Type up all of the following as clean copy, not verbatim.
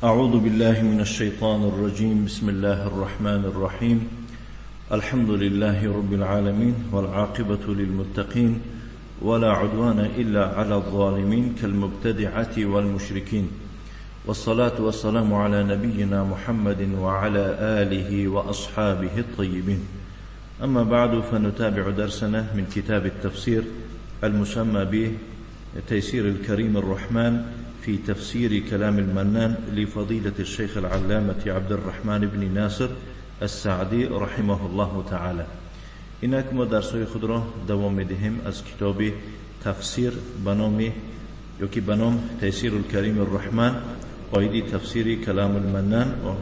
أعوذ بالله من الشيطان الرجيم. بسم الله الرحمن الرحيم. الحمد لله رب العالمين، والعاقبة للمتقين، ولا عدوان إلا على الظالمين كالمبتدعة والمشركين، والصلاة والسلام على نبينا محمد وعلى آله وأصحابه الطيبين. أما بعد، فنتابع درسنا من كتاب التفسير المسمى بتيسير الكريم الرحمن في تفسير كلام المنان لفضيلة الشيخ العلامة عبد الرحمن بن ناصر السعدي رحمه الله تعالى. اینک ما درس‌های خود را دوام می‌دهیم از کتاب تفسیر به نام یا که به نام تیسیر الکریم الرحمن، عاید تفسیر کلام المنان و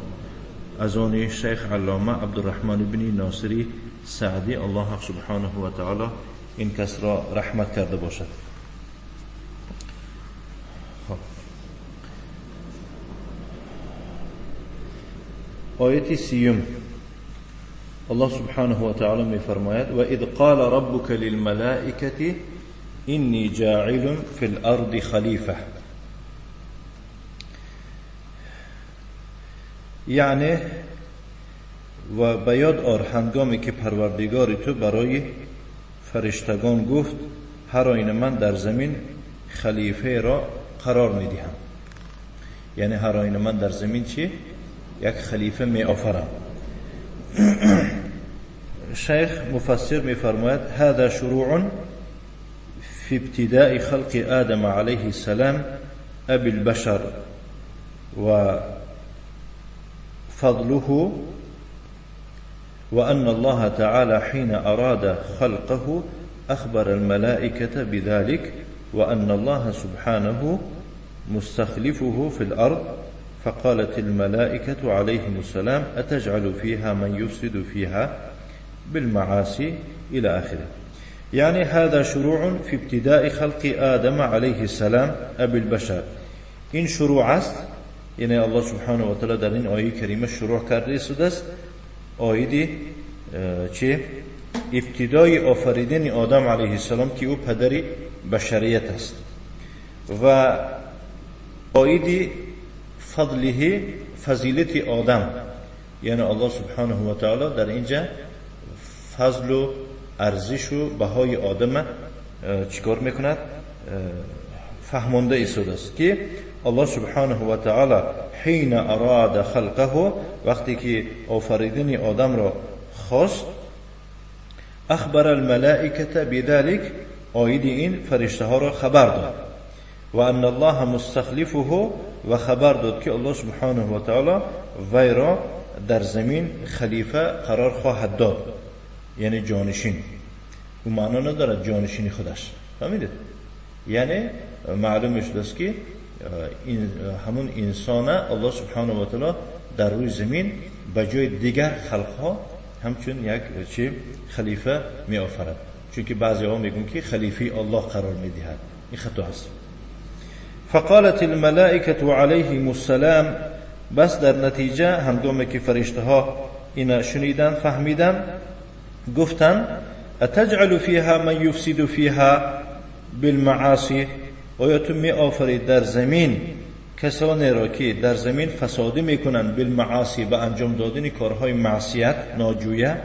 از آن شیخ علامه عبدالرحمن بن ناصری سعدی، الله سبحانه و تعالی این کس را رحمت کرده باشد. آیت 30، الله سبحانه و تعالی می‌فرماید: و اذ قال ربک للملائکة انی جاعل فی الارض خلیفه. یعنی و به یاد آر هنگامی که پروردگار تو برای فرشتگان گفت هر آینه من در زمین خلیفه را قرار می‌دهم. یعنی هر آینه من در زمین چی؟ یک خلیفه می آفرم. شیخ مفسر می فرماید: هذا شروع في ابتداء خلق آدم عليه السلام أبي البشر وفضله، وأن الله تعالى حين أراد خلقه أخبر الملائكة بذلك، وأن الله سبحانه مستخلفه في الأرض، فقالت الملائكة عليهم السلام أتجعل فيها من يفسد فيها بالمعاصي إلى آخره. يعني هذا شروع في ابتداء خلق آدم عليه السلام أبي البشر. این شروع است، یعنی الله سبحانه و تعالی در این آیه کریمه شروع کرده است آیه چه؟ ابتدای آفریدن آدم علیه السلام که او پدر بشریت است، و آیه فضله، فضیلت آدم، یعنی الله سبحانه و تعالی در اینجا فضل و ارزش و بهای آدم چیکار میکند؟ فهمانده ایستاده است که الله سبحانه و تعالی حین اراد خلقه، وقتی که آفریدن آدم را خواست، اخبر الملائکه بذلك، آید این فرشته ها را خبر داد، و ان الله مستخلفه، و خبر داد که الله سبحانه و تعالی وی را در زمین خلیفه قرار خواهد داد، یعنی جانشین. او معنا ندارد جانشین خودش، فهمیدید؟ یعنی معلوم شده است که این همون انسان الله سبحانه و تعالی در روی زمین به جای دیگر خلقها همچون یک چی خلیفه می آفرد، چون که بعضی ها میگن که خلیفه الله قرار میدهد، این خطا است. فقالت الملائکة علیهم السلام، بس در نتیجه هنگامی که فرشته ها اینا شنیدن فهمیدن، گفتن اتجعل فیها من یفسد فیها بالمعاصی، آیا تو می آفرید در زمین کسانی را که در زمین فسادی میکنند، بالمعاصی، به انجام دادن کارهای معصیت ناجویه،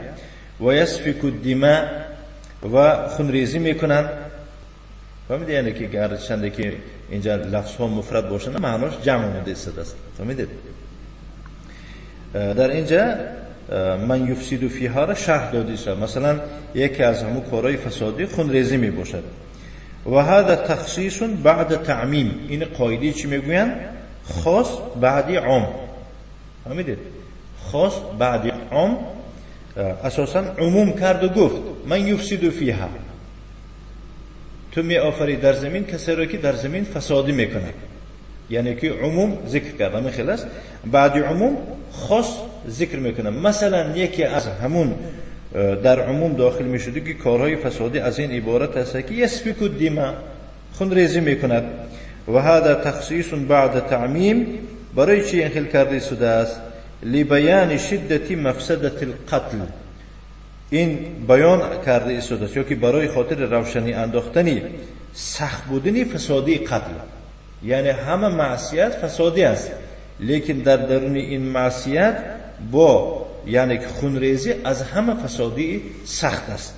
و یسفک الدماء، و خونریزی میکنند. فهمیدید؟ یعنی که گرچنده که اینجا لفظ ها مفرد باشند معناش جمع آمده است. فهمیدید؟ در اینجا من یفسد فیها را شرح داده است. مثلا یکی از همون کارهای فسادی خونریزی می باشد. و هذا تخصیص بعد تعمیم، این قاعده چی میگویند؟ خاص بعد عام. فهمیدید؟ خاص بعد عام، اساسا عموم کرد و گفت من یفسد فیها، تو می آفری در زمین کسی را که در زمین فسادی میکند، یعنی که عموم ذکر کرد. همین خیلی است، بعد عموم خاص ذکر میکنه. مثلا یکی از همون در عموم داخل میشده که کارهای فسادی از این عبارت است که یسفک الدماء، خونریزی میکند. و هذا تخصیص بعد تعمیم، برای چی این خیل کرده شده است؟ لبیان شدت مفسدة القتل، این بیان کرده ایستاده است یا که برای خاطر روشنی انداختنی سخت بودنی فسادی قتل، یعنی همه معصیت فسادی است. лекин дар даруни ин маъсият бо яъне ки хунрезӣ аз ҳама фасодии сахт аст.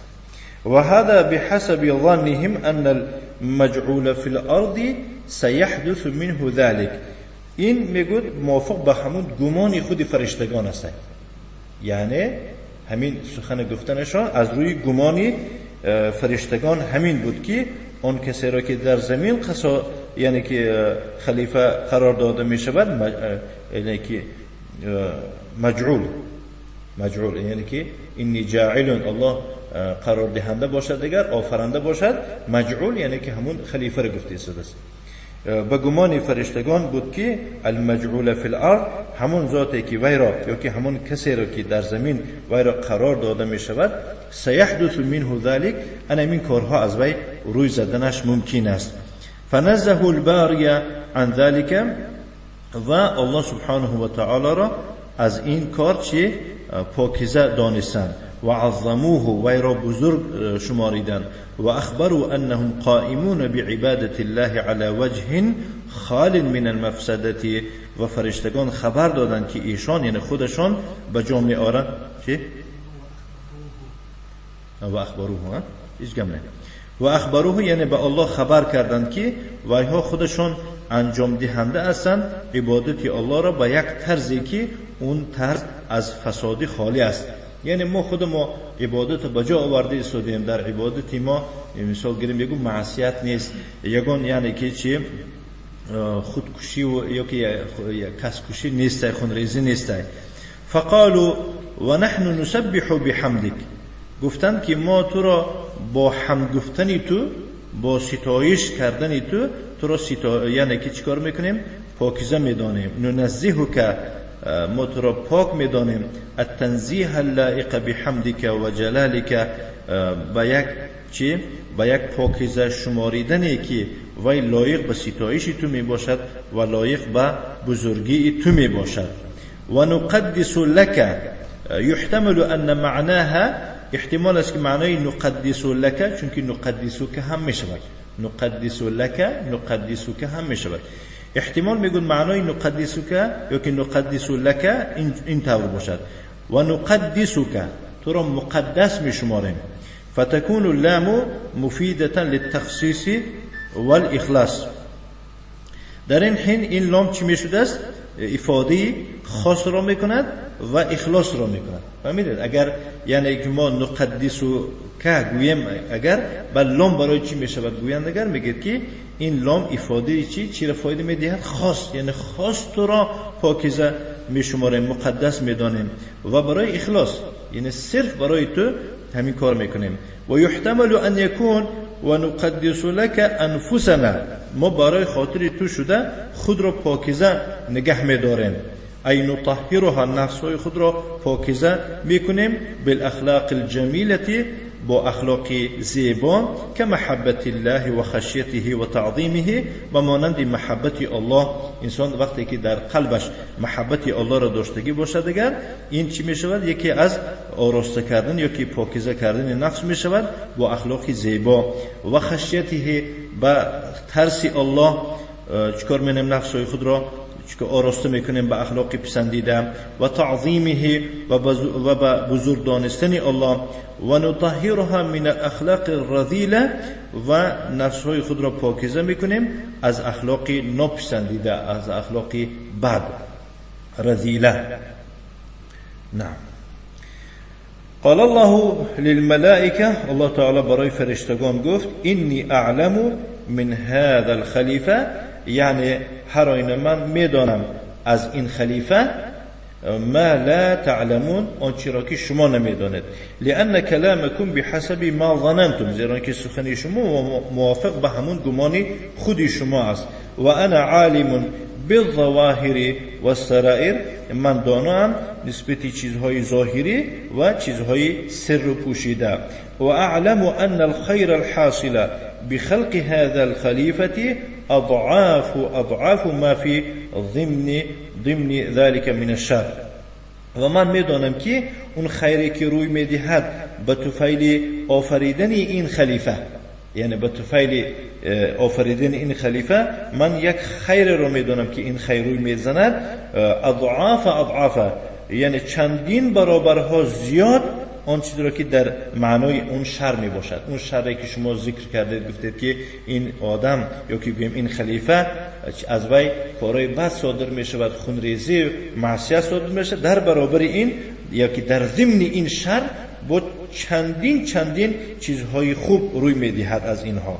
وهذا بحسب ظنهم أن المجعول في الأرض سيحدث منه ذلك. این میگوید موافق به همون گمان خود فرشتگان است، یعنی همین سخن گفتنشان از روی گمان فرشتگان همین بود که آن کسی را که در زمین قصا یعنی که خلیفه قرار داده می شود، یعنی که مجعول یعنی که اینی جاعل الله قرار دهنده باشد، دیگر آفرنده باشد، مجعول یعنی که همون خلیفه را گفته است. به گمان فرشتگان بود که المجعول فی الارض همون ذاتی که وی را یا که همون کسی را که در زمین وی را قرار داده می شود، سیحدث منه ذلك، ان این کارها از وی روی زدنش ممکن است. فنزه الباری عن ذلك، و الله سبحانه و تعالی را از این کار چی پاکیزه دانستند. و عظموه، وی را بزرگ شماریدند. و اخبروا انهم قائمون بعبادة الله على وجه خال من المفسدة، و فرشتگان خبر دادند که ایشان یعنی خودشان به جا می آورند چی؟ و اخبروه، هیچ گم نه. و اخبروه یعنی به الله خبر کردند که ویها خودشان انجام دهنده هستند عبادت الله را به یک طرزی که اون طرز از فسادی خالی است. یعنی ما خود ما عبادت به جا آورده ایستادیم، در عبادت ما مثال گیریم بگو معصیت نیست، یگان یعنی که چی خودکشی و یا که کس کشی نیست، خونریزی نیست. فقالوا و نحن نسبح بحمدک، گفتند که ما تو را با حمد گفتنی تو، با ستایش کردنی تو، تو را یعنی که چیکار میکنیم؟ پاکیزه میدانیم. ننزهک، ما تو را پاک میدانیم. التنزیه اللائق بحمدک و جلالک، با یک چی؟ با یک پاکیزه شماریدنی که وی لایق به ستایش تو میباشد و لایق به بزرگی تو میباشد. و نقدس لک، یحتمل ان معناها، احتمال است که معنای نقدس لک، چون که نقدسک هم میشود، نقدس لک نقدسک هم میشود، احتمال میگون معنای نقدسک یا که نقدس لک این طور باشد. و نقدسک، تو را مقدس میشماریم. فتكون اللام مفیدة للتخصیص والاخلاص. در این حین این لام چی میشده است؟ افاده خاص را میکند و اخلاص را میکند. فهمیدید؟ اگر یعنی که ما نقدسو که گویم، اگر بل لام برای چی میشود گویند، اگر میگید که این لام افاده چی را فایده میدهد؟ خاص، یعنی خاص تو را پاکیزه میشماریم، مقدس میدانیم، و برای اخلاص یعنی صرف برای تو همین کار میکنیم. و یحتمل ان یکون و نقدس لك انفسنا، ما برای خاطر تو شده خود را پاکیزه نگه میداریم. ای نطهرها، نفسهای خود را پاکیزه میکنیم، بالاخلاق الجمیلة، با اخلاق زیبا، که محبت الله و خشیته و تعظیمه، و مانند محبت الله. انسان وقتی که در قلبش محبت الله را داشتگی باشد، دیگر این چی میشود؟ یکی از آراسته کردن یا که پاکیزه کردن نفس میشود با اخلاق زیبا. و خشیته، با ترس الله چیکار می‌کنیم؟ نفسهای خود را که آراسته میکنیم به اخلاق پسندیده. و تعظیمه، و به بزرگ دانستن الله. و نطهرها من الاخلاق الرذیله، و نفسهای خود را پاکیزه میکنیم از اخلاق ناپسندیده، از اخلاق بد، رذیله. نعم. قال الله للملائکه، الله تعالی برای فرشتگان گفت اینی اعلم من هذا الخلیفه، یعنی هر آینه من میدانم از این خلیفه ما لا تعلمون، آنچه را که شما نمیدانید. لأن کلامکم بحسب ما ظننتم، زیرا که سخن شما موافق به همون گمان خودی شما است. و انا عالم بالظواهر والسرائر، من دانم نسبت چیزهای ظاهری و چیزهای سر و پوشیده. و اعلم ان الخیر الحاصل بخلق هذا الخلیفة اضعاف اضعاف ما في ضمن ذلك من الشر. و من میدانم که اون خیری که روی میدهد به طفیل آفریدن این خلیفه، یعنی به طفیل آفریدن این خلیفه من یک خیر رو میدونم که این خیر روی میزند اضعاف اضعاف، یعنی چندین برابرها زیاد آن چیزی را که در معنای اون شر می باشد. اون شری که شما ذکر کردید، گفتید که این آدم یا که گوییم این خلیفه از وی کارهای بد صادر می شود، خونریزی، معصیت صادر می شود، در برابر این یا که در ضمن این شر با چندین چندین چیزهای خوب روی می دهد از اینها.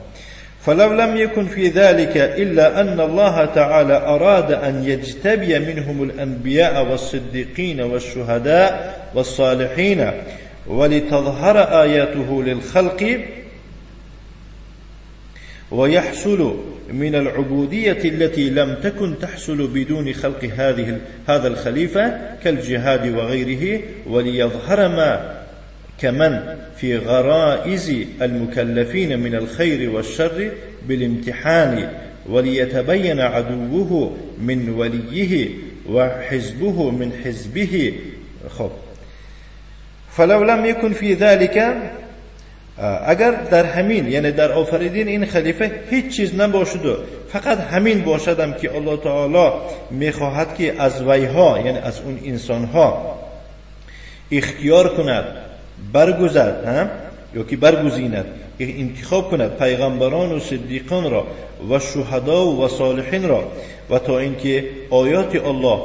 فلو لم يكن في ذلك إلا أن الله تعالى أراد أن يجتبي منهم الأنبياء والصديقين والشهداء والصالحين ولتظهر آياته للخلق ويحصل من العبودية التي لم تكن تحصل بدون خلق هذا الخليفة كالجهاد وغيره، وليظهر ما كمن في غرائز المكلفين من الخير والشر بالامتحان، وليتبين عدوه من وليه وحزبه من حزبه. خب فلو لم يكن في ذلك، اگر در همین یعنی در آفریدن این خلیفه هیچ چیز نباشد و فقط همین باشدم که الله تعالی میخواهد که از ویها یعنی از اون انسانها اختیار کند، برگزد یا که برگزیند، انتخاب کند پیغمبران و صدیقان را و شهدا و صالحین را، و تا اینکه آیات الله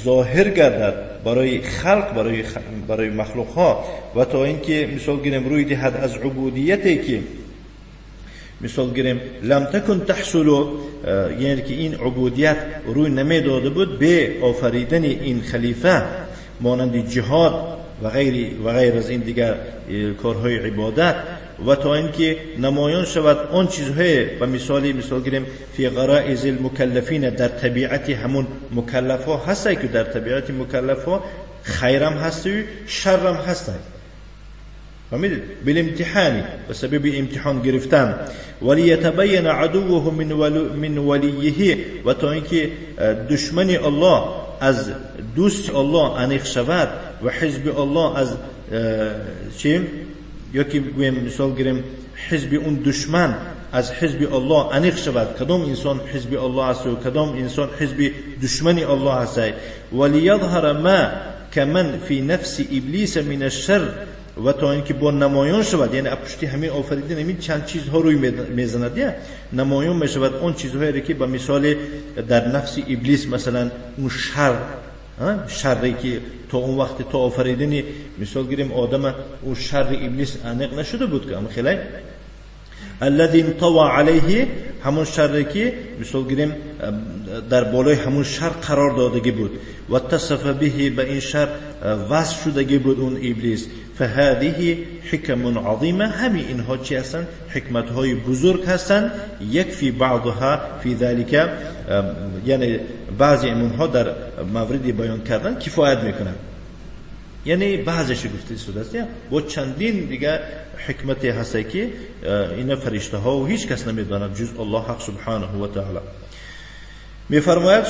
ظاهر گردد برای خلق، برای مخلوق ها، و تا اینکه مثال گیریم روی دهد از عبودیتی که مثال گیریم لم تکن تحصل، یعنی که این عبودیت روی نمیداده بود به آفریدن این خلیفه، مانند جهاد و غیر از این دیگر کارهای عبادت، و تا اینکه نمایان شود آن چیزهای و مثال گیریم فی غرائز المکلفین، در طبیعت همون مکلف ها هست که در طبیعت مکلف ها خیرم هست و شرم هست. فهمیدید؟ بالامتحان، به سبب امتحان گرفتن، ولیتبین عدوه من ولیه، و تا اینکه دشمن الله از دوست الله انیق شود و حزب الله از چی؟ یا که گویم مثال گیریم حزب اون دشمن از حزب الله انیق شود، کدام انسان حزب الله است و کدام انسان حزب دشمن الله است. ولیظهر ما کمن فی نفس ابلیس من الشر، و تا اینکه با نمایان شود، یعنی پشتی همین آفریدن همین چند چیزها روی میزند، یا نمایان میشود اون چیزهایی که به مثال در نفس ابلیس مثلا اون شر، شری که تا اون وقت تا آفریدن مثال گیریم آدم اون شر ابلیس انیق نشده بود که خیلی الذي انطوى علیه، همون شری که مثال گیریم در بالای همون شر قرار دادگی بود و اتصف به، به این شر وصف شدگی بود اون ابلیس. فهذه حکم عظیمه، همین اینها چی هستند؟ حکمت های بزرگ هستند. یکفی بعضها فی ذلك، یعنی بعضی اونها در مورد بیان کردن کفایت میکنند. یعنی بعضیش گفته شده است، با چندین دیگه حکمتی هست که اینا فرشته ها و هیچ کس نمیداند جز الله حق سبحانه و تعالی. میفرماید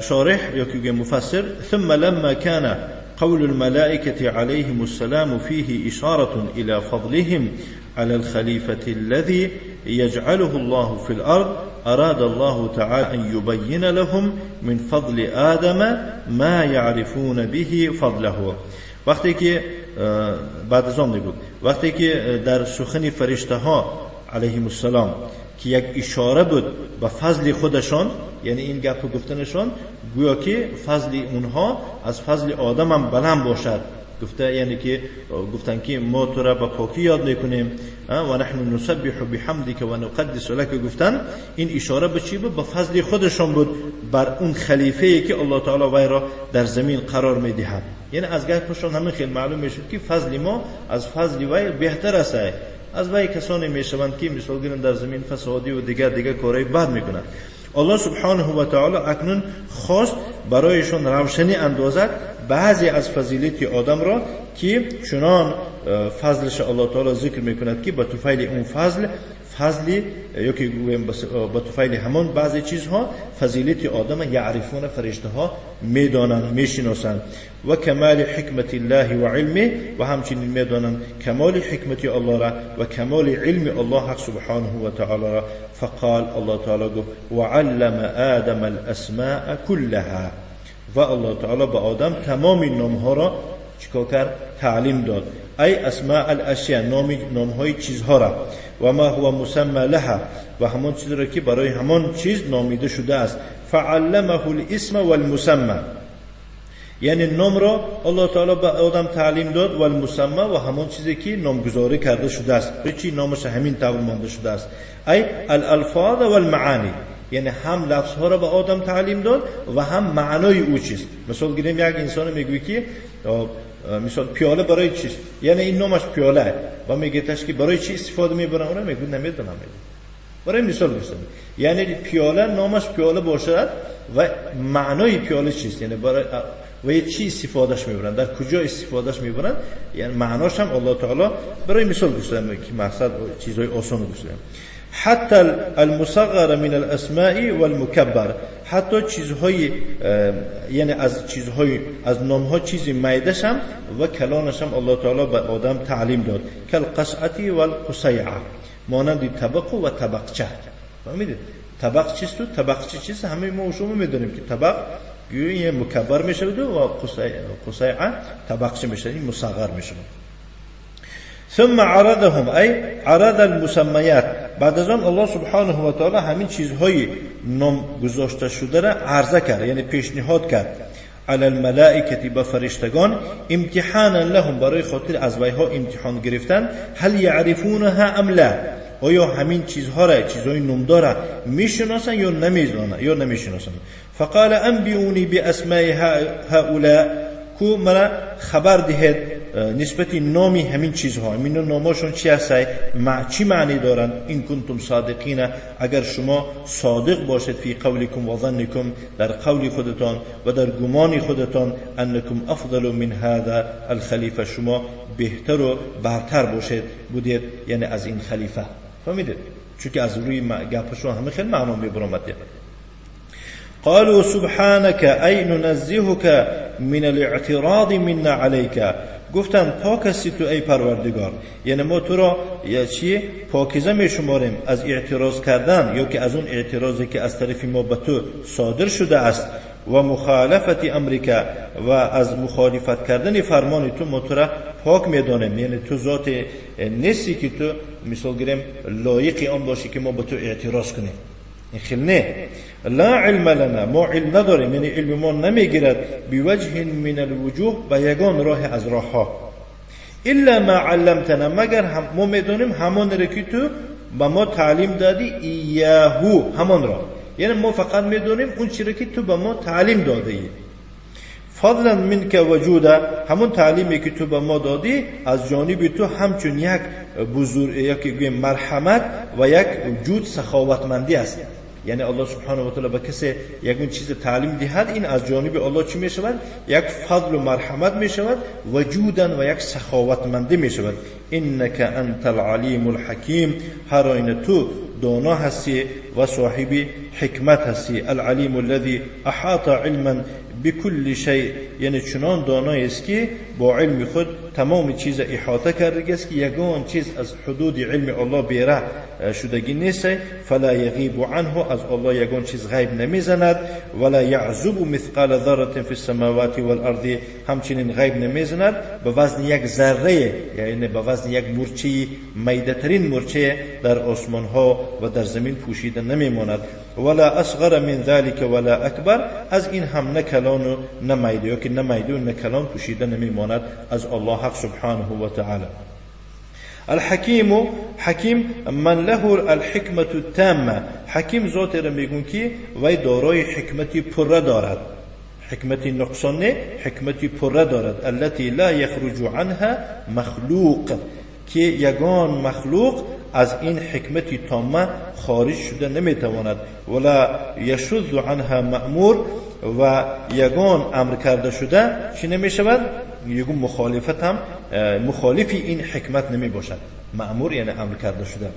شارح یا که مفسر: ثم لما كان قول الملائكة عليهم السلام فيه إشارة إلى فضلهم على الخليفة الذي يجعله الله في الأرض، أراد الله تعالى أن يبين لهم من فضل آدم ما يعرفون به فضله. وقتی که بعد از آن بود، وقتی که در سخن فرشته ها علیهم السلام که یک اشاره بود به فضل خودشان، یعنی این گپ گفتنشان گویا که فضل اونها از فضل آدم هم بلند باشد، گفته یعنی که گفتن که ما تو را به پاکی یاد میکنیم و نحن نسبح بحمدک و نقدس لک، گفتن این اشاره به چی بود؟ به فضل خودشان بود بر اون خلیفه ای که الله تعالی وی را در زمین قرار میدهد. یعنی از گپشان همین خیلی معلوم میشد که فضل ما از فضل وی بهتر است. از وی کسانی میشوند که مثال گیرن در زمین فسادی و دیگر کارهای بد میکنند. الله سبحانه و تعالی اکنون خواست برایشون روشنی اندازد بعضی از فضیلت آدم را که چنان فضلش الله تعالی ذکر میکند که با طفیل اون فضل فضلی یا که به طفیل همان بعضی چیزها فضیلت آدم یعرفون فرشته ها میدانند میشناسند و کمال حکمت الله و علمه و همچنین میدانند کمال حکمت الله را و کمال علم الله حق سبحانه و تعالی را. فقال الله تعالی گفت وعلم آدم الاسماء كلها و الله تعالی به آدم تمام نام ها را چیکار کرد؟ تعلیم داد. ای اسماء الاشیاء نامهای چیزها را و ما هو مسمى لها و همان چیز را که برای همان چیز نامیده شده است. فعلمه الاسم والمسمى یعنی نام را الله تعالی به آدم تعلیم داد و المسمى و همان چیزی که نامگذاری کرده شده است، چی نامش همین طور مانده شده است. ای الالفاظ والمعانی یعنی هم لفظ ها را به آدم تعلیم داد و هم معنای او چیست. مثال گیریم یک انسان میگوی که مثال پیاله برای چیست، یعنی این نامش پیاله و میگه تاش که برای چی استفاده میبرن، اون میگه نمیدونم. برای مثال گفتم یعنی پیاله نامش پیاله باشد و معنای پیاله چیست، یعنی برای و یه چی استفادهش میبرن، در کجا استفادهش میبرن، یعنی معناش هم الله تعالی برای مثال گفتم که مقصد چیزهای آسان گفتم. حتی المصغر من الاسماء والمکبر حتی چیزهای یعنی از چیزهای از نامها چیزی میدش هم و کلانش هم الله تعالی به آدم تعلیم داد. کالقصعة والقصیعه مانند طبق و طبقچه. فهمیدید طبق چیست و طبقچه چیست؟ همه ما و شما میدونیم که طبق گویا مکبر میشود و قصیعه طبقچه میشود، این مصغر میشود. ثم عرضهم ای عرض المسمیات بعد از آن الله سبحانه و تعالی همین چیزهای نام گذاشته شده را عرضه کرد، یعنی پیشنهاد کرد علی الملائکه به فرشتگان امتحانا لهم برای خاطر از ویها امتحان گرفتن. هل یعرفونها ام لا آیا همین چیزها را چیزهای نامدار را میشناسن یا نمیدونن یا نمیشناسن. فقال انبئونی باسماء هؤلاء کو مرا خبر دهید نسبت نامی همین چیزها، همین ناماشون چی هست، چی معنی دارند. این کنتم صادقین اگر شما صادق باشید فی قولکم و ظنکم در قول خودتان و در گمان خودتان انکم افضل من هذا الخلیفه شما بهتر و برتر باشید بودید یعنی از این خلیفه. فهمیدید؟ چون که از روی گپشون همه خیلی معنا میبرآمد. قالوا سبحانك ای ننزهك من الاعتراض منا عليك گفتن پاک هستی تو ای پروردگار، یعنی ما تو را یا چی پاکیزه می شماریم از اعتراض کردن یا که از اون اعتراضی که از طرف ما به تو صادر شده است و مخالفت امریکا و از مخالفت کردن فرمان تو ما تو را پاک میدانیم، یعنی تو ذات نیستی که تو مثال گیریم لایق آن باشی که ما به تو اعتراض کنیم. این خیلی نه. لا علم لنا ما علم نداریم، یعنی علم ما نمیگیرد بوجه من الوجوه به یگان راه از راه ها الا ما علمتنا مگر هم ما میدونیم همان را که تو به ما تعلیم دادی ایاهو همان را، یعنی ما فقط میدونیم اون چیزی را که تو به ما تعلیم داده ای. فضلا منک وجودا همون تعلیمی که تو به ما دادی از جانب تو همچون یک بزرگ یک مرحمت و یک وجود سخاوتمندی است. یعنی الله سبحانه و تعالی به کسی یک چیز تعلیم دهد این از جانب الله چی می شود؟ یک فضل و مرحمت می شود وجودا و یک سخاوتمندی می شود. انک انت العلیم الحکیم هر آینه تو دانا هستی و صاحب حکمت هستی. العلیم الذی احاط علما بكل شیء یعنی چنان دانایی است که با علم خود تمام چیز احاطه کرده است که یگان چیز از حدود علم الله بیره شدگی نیست. فلا یغیب عنه از الله یگان چیز غیب نمیزند. ولا یعزب مثقال ذره فی السماوات والارض همچنین غیب نمیزند به وزن یک ذره، یعنی به وزن یک مورچه میده ترین مورچه در آسمان ها و در زمین پوشیده نمیماند. ولا اصغر من ذلك ولا اکبر از این هم نه کلان و نه میده یا که نه میده و نه کلان پوشیده نمیماند از الله حق سبحانه و تعالی. الحکیم حکیم من له الحکمة التامه حکیم ذات را میگون که وی دارای حکمتی پره دارد، حکمتی نقصان نه، حکمتی پره دارد. التي لا یخرج عنها مخلوق که یگان مخلوق از این حکمتی تامه خارج شده نمیتواند. ولا یشذ عنها مأمور و یگان امر کرده شده چی نمیشود؟ یگون مخالفت هم مخالفی این حکمت نمی باشد. مأمور یعنی امر کرده شده.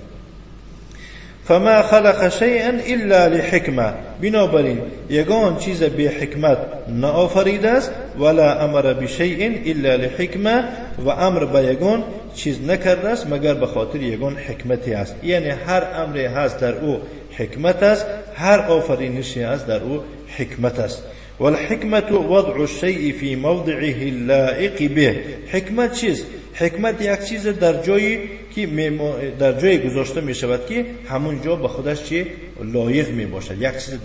فما خلق شيئا الا لحکمه، بنابراین یگان چیز بی حکمت نآفریده است. ولا امر بشیء الا لحکمه، و امر به یگان چیز نکرده است مگر به خاطر یگان حکمتی است. یعنی هر امری هست در او حکمت است، هر آفرینشی هست در او حکمت است. والحکمة وضع الشیء فی موضعه اللائق به. حکمت چیست؟ حکمت یک چیز در جایی که در جای گذاشته می شود که همون جا به خودش چی لایق می باشد. یک چیز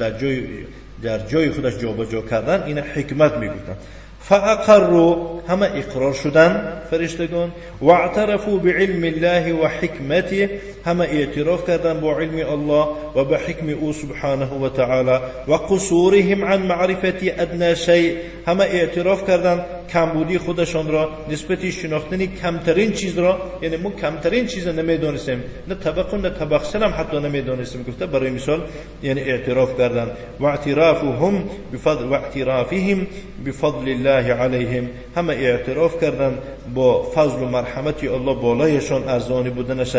در جای خودش جابجا کردن، این حکمت می گفتند. فاقروا، همه اقرار شدن فرشتگان. واعترفوا بعلم الله و حکمته، همه اعتراف کردن با علم الله و به حکم او سبحانه و تعالی. و قصورهم عن معرفت ادنى شیء، همه اعتراف کردن کمبودی خودشان را نسبت شناختن کمترین چیز را، یعنی ما کمترین چیز را نمیدانستیم، نه طبق و نه طبقچه هم حتی نمیدانستیم گفته برای مثال، یعنی اعتراف کردن. و اعترافهم بفضل و اعترافهم بفضل الله علیهم، همه اعتراف کردن با فضل و مرحمت الله بالایشان ارزانی بودنش.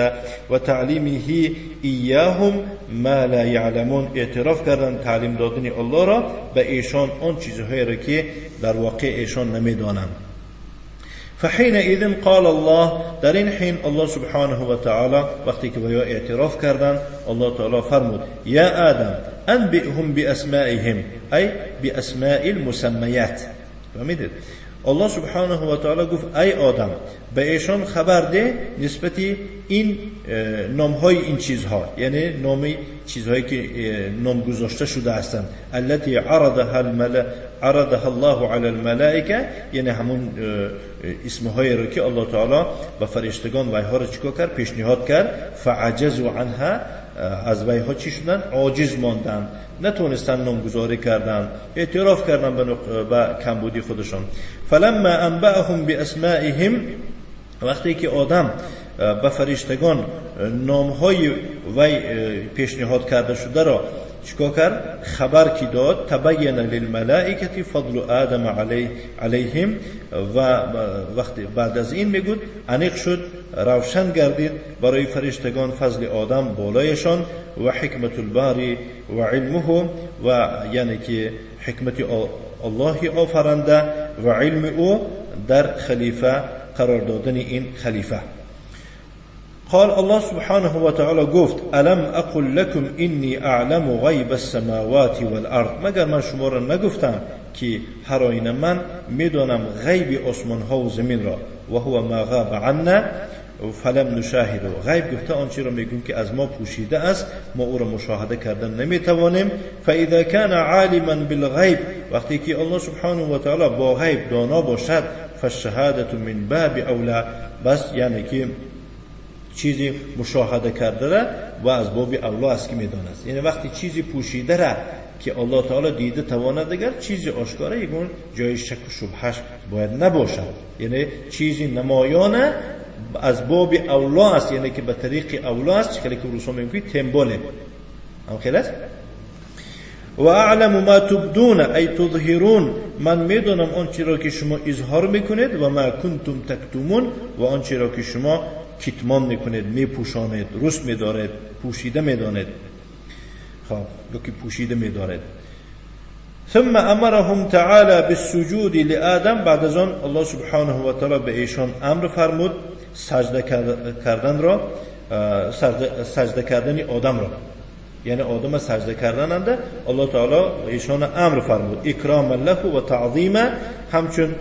و تعلیمه ایاهم ما لا یعلمون، اعتراف کردن تعلیم دادن الله را به ایشان آن چیزهایی را که در واقع ایشان نمیدانند. فحینئذ قال الله، در این حین الله سبحانه و تعالی وقتی که یا اعتراف کردن، الله تعالی فرمود یا آدم انبئهم باسمائهم، ای باسماء المسمیات. فهمیدید؟ الله سبحانه و تعالی گفت ای آدم به ایشان خبر ده نسبت این نامهای این چیزها، یعنی نام چیزهایی که نام گذاشته شده هستند. التي عرضها الله علی الملائکه، یعنی همون اسمهایی رو که الله تعالی به فرشتگان ویها رو چیکار کرد؟ پیشنهاد کرد. فعجزوا عنها، از ویها چی شدن؟ عاجز ماندن، نتونستن نامگذاری کردن، اعتراف کردن به کمبودی خودشان. فلما انبأهم باسمائهم، وقتی که آدم به فرشتگان نامهای وی پیشنهاد کرده شده را چیکار کرد؟ خبر کی داد. تبین للملائکه فضل آدم علیهم، و وقتی بعد از این میگود انیق شد، روشن گردید برای فرشتگان فضل آدم بالایشان و حکمت الباری و علمه، و یعنی که حکمت الله آفرنده و علم او در خلیفه قرار دادن این خلیفه. قال الله سبحانه وتعالى گفت الم اقل لكم اینی اعلم غیب السماوات والارض، مگر من شما را نگفتم که هر آینه من میدانم غیب آسمان ها و زمین را. و هو ما غاب عنا فلم نشاهده، غیب گفته آنچه را میگویم که از ما پوشیده است، ما او را مشاهده کردن نمیتوانیم. فاذا كان عالما بالغیب، وقتی که الله سبحانه و تعالی با غیب دانا باشد، فالشهادة من باب اولا، بس یعنی که چیزی مشاهده کرده را و از باب اولا است که میداند. یعنی وقتی چیزی پوشیده را که الله تعالی دیده تواند، دیگر چیزی آشکاره یگون جای شک و شبهش باید نباشد. یعنی چیزی نمایانه از باب اولا است، یعنی که به طریق اولا است، چه که روسا میگویی تنباله هم خیلی است. و اعلم ما تبدون ای تظهرون، من میدونم آنچه را که شما اظهار میکنید، و ما کنتم تکتمون، و آنچه را که شما کتمان میکنید، میپوشانید، رس میدارید، پوشیده میدانید. خب یا که پوشیده میدارید. ثم امرهم تعالی بالسجود لآدم، بعد از آن الله سبحانه و تعالی به ایشان امر فرمود سجده کردن را، سجده کردن آدم را، یعنی آدم سجده کردن الله تعالی ایشان امر فرمود اکراما له و تعظیما، همچون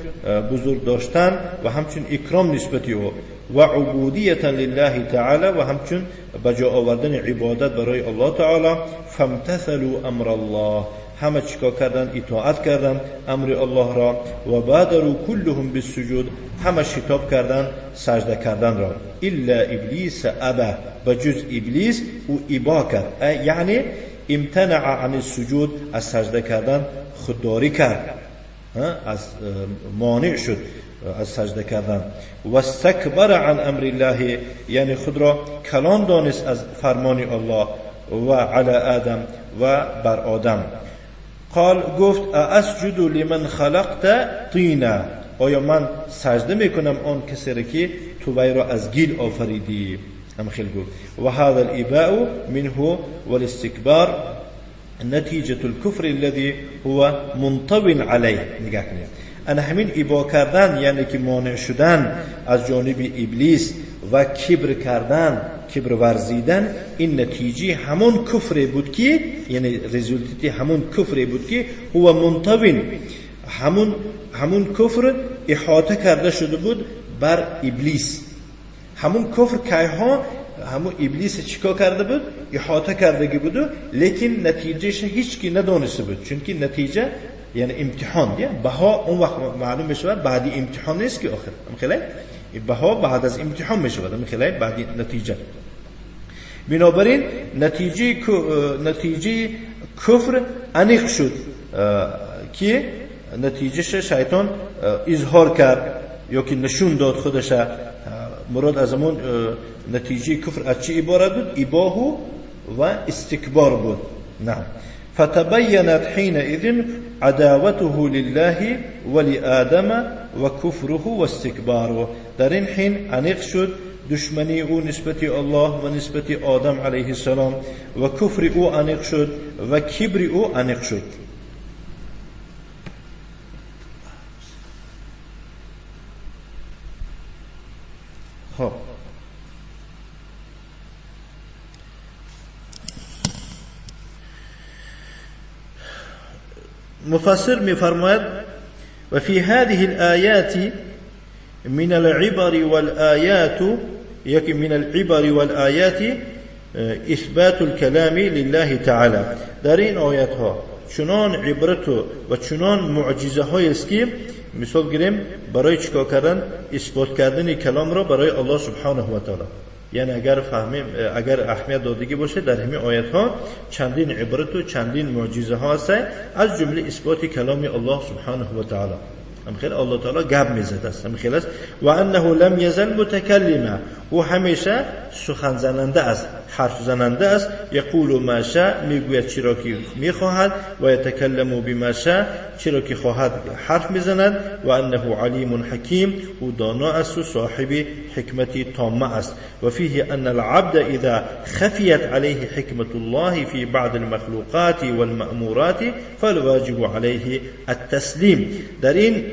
بزرگ داشتن و همچون اکرام نسبت او، و عبودیتا لله تعالی، و همچون بجا آوردن عبادت برای الله تعالی. فامتثلوا امر الله، همه چیکار کردن؟ اطاعت کردن امر الله را. و بادروا كلهم بالسجود، همه شتاب کردن سجده کردن را. الا ابلیس ابا، بجز ابلیس او ابا کرد، یعنی امتنع عن السجود، از سجده کردن خودداری کرد، از مانع شد از سجده کردن. و استکبر عن امر الله، یعنی خود را کلان دانست از فرمان الله. و علی آدم، و بر آدم. قال، گفت اسجد لمن خلقت طینا، آیا من سجده میکنم آن کسی را که تو وی را از گیل آفریدی؟ هم خیلی گفت وهذا الإباء منه والاستكبار نتيجة الكفر الذي هو منطو عليه. نگاه کنید انا همین ابا کردن یعنی که مانع شدن از جانب ابلیس و کبر کردن، کبر ورزیدن، این نتیجه همون کفر بود که یعنی رزولتی همون کفر بود که هو منطوین، همون کفر احاطه کرده شده بود بر ابلیس. همون کفر که همون ابلیس چیکار کرده بود؟ احاطه کرده بود، لیکن نتیجهش هیچ کی ندانسته بود، چون که نتیجه یعنی امتحان دیگه بها اون وقت معلوم میشود بعدی امتحان نیست که آخر خیلی بها بعد از امتحان میشود خیلی بعدی نتیجه. بنابراین نتیجه کفر انیق شد که نتیجهش شیطان اظهار کرد یا که نشون داد خودش. مراد از همون نتیجه کفر از چی عبارت بود؟ اباه و استکبار بود. نعم. فتبينت حينئذ عداوته لله ولآدم وكفره واستكباره. در این حین انیق شد دشمنی او نسبت الله و نسبت آدم علیه السلام و کفر او انیق شد و کبر او انیق شد. خب مفسر می‌فرماید و فی هذه الآیات من العبر والآیات، یکی من العبر والآیات اثبات الكلام لله تعالی. در این آیات ها چنان عبرت و چنان معجزه های است که مثال گیریم برای چیکار کردن؟ اثبات کردن کلام را برای الله سبحانه و تعالی. یعنی اگر فهمیم، اگر اهمیت دادگی باشه در همین آیت ها چندین عبرت و چندین معجزه ها هست، از جمله اثبات کلام الله سبحانه و تعالی. هم خیلی الله تعالی گپ میزد است، هم خیلی است. و انه لم یزل متکلما، او همیشه سخن زننده است، حرف زننده است. یقول ما شاء، میگوید چرا که میخواهد، و یتکلم بما شاء، چرا که خواهد حرف میزند. و انه علیم حکیم، او دانا است و صاحب حکمت تامه است. و فیه ان العبد اذا خفیت علیه حکمت الله فی بعض المخلوقات والمأمورات فالواجب علیه التسلیم. در این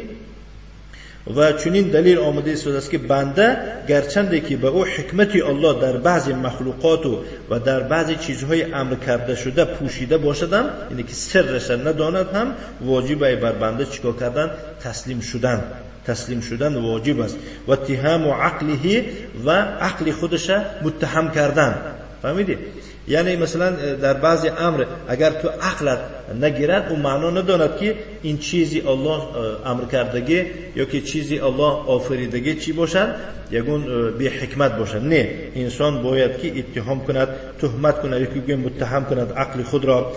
و چنین دلیل آمده است که بنده گرچنده که به او حکمت الله در بعضی مخلوقات و در بعضی چیزهای امر کرده شده پوشیده باشدم، یعنی که سرش نداند، هم واجب بر بنده چیکار کردن؟ تسلیم شدن. تسلیم شدن واجب است. و اتهام عقله، و عقل خودش متهم کردن. فهمیدی؟ یعنی مثلا در بعضی امر اگر تو عقلت نگیرد، او معنا نداند که این چیزی الله امر کردگی یا که چیزی الله آفریدگی چی باشد، یگون بی حکمت باشد. نه، انسان باید که اتهام کند، تهمت کند، یا که متهم کند، عقل خود را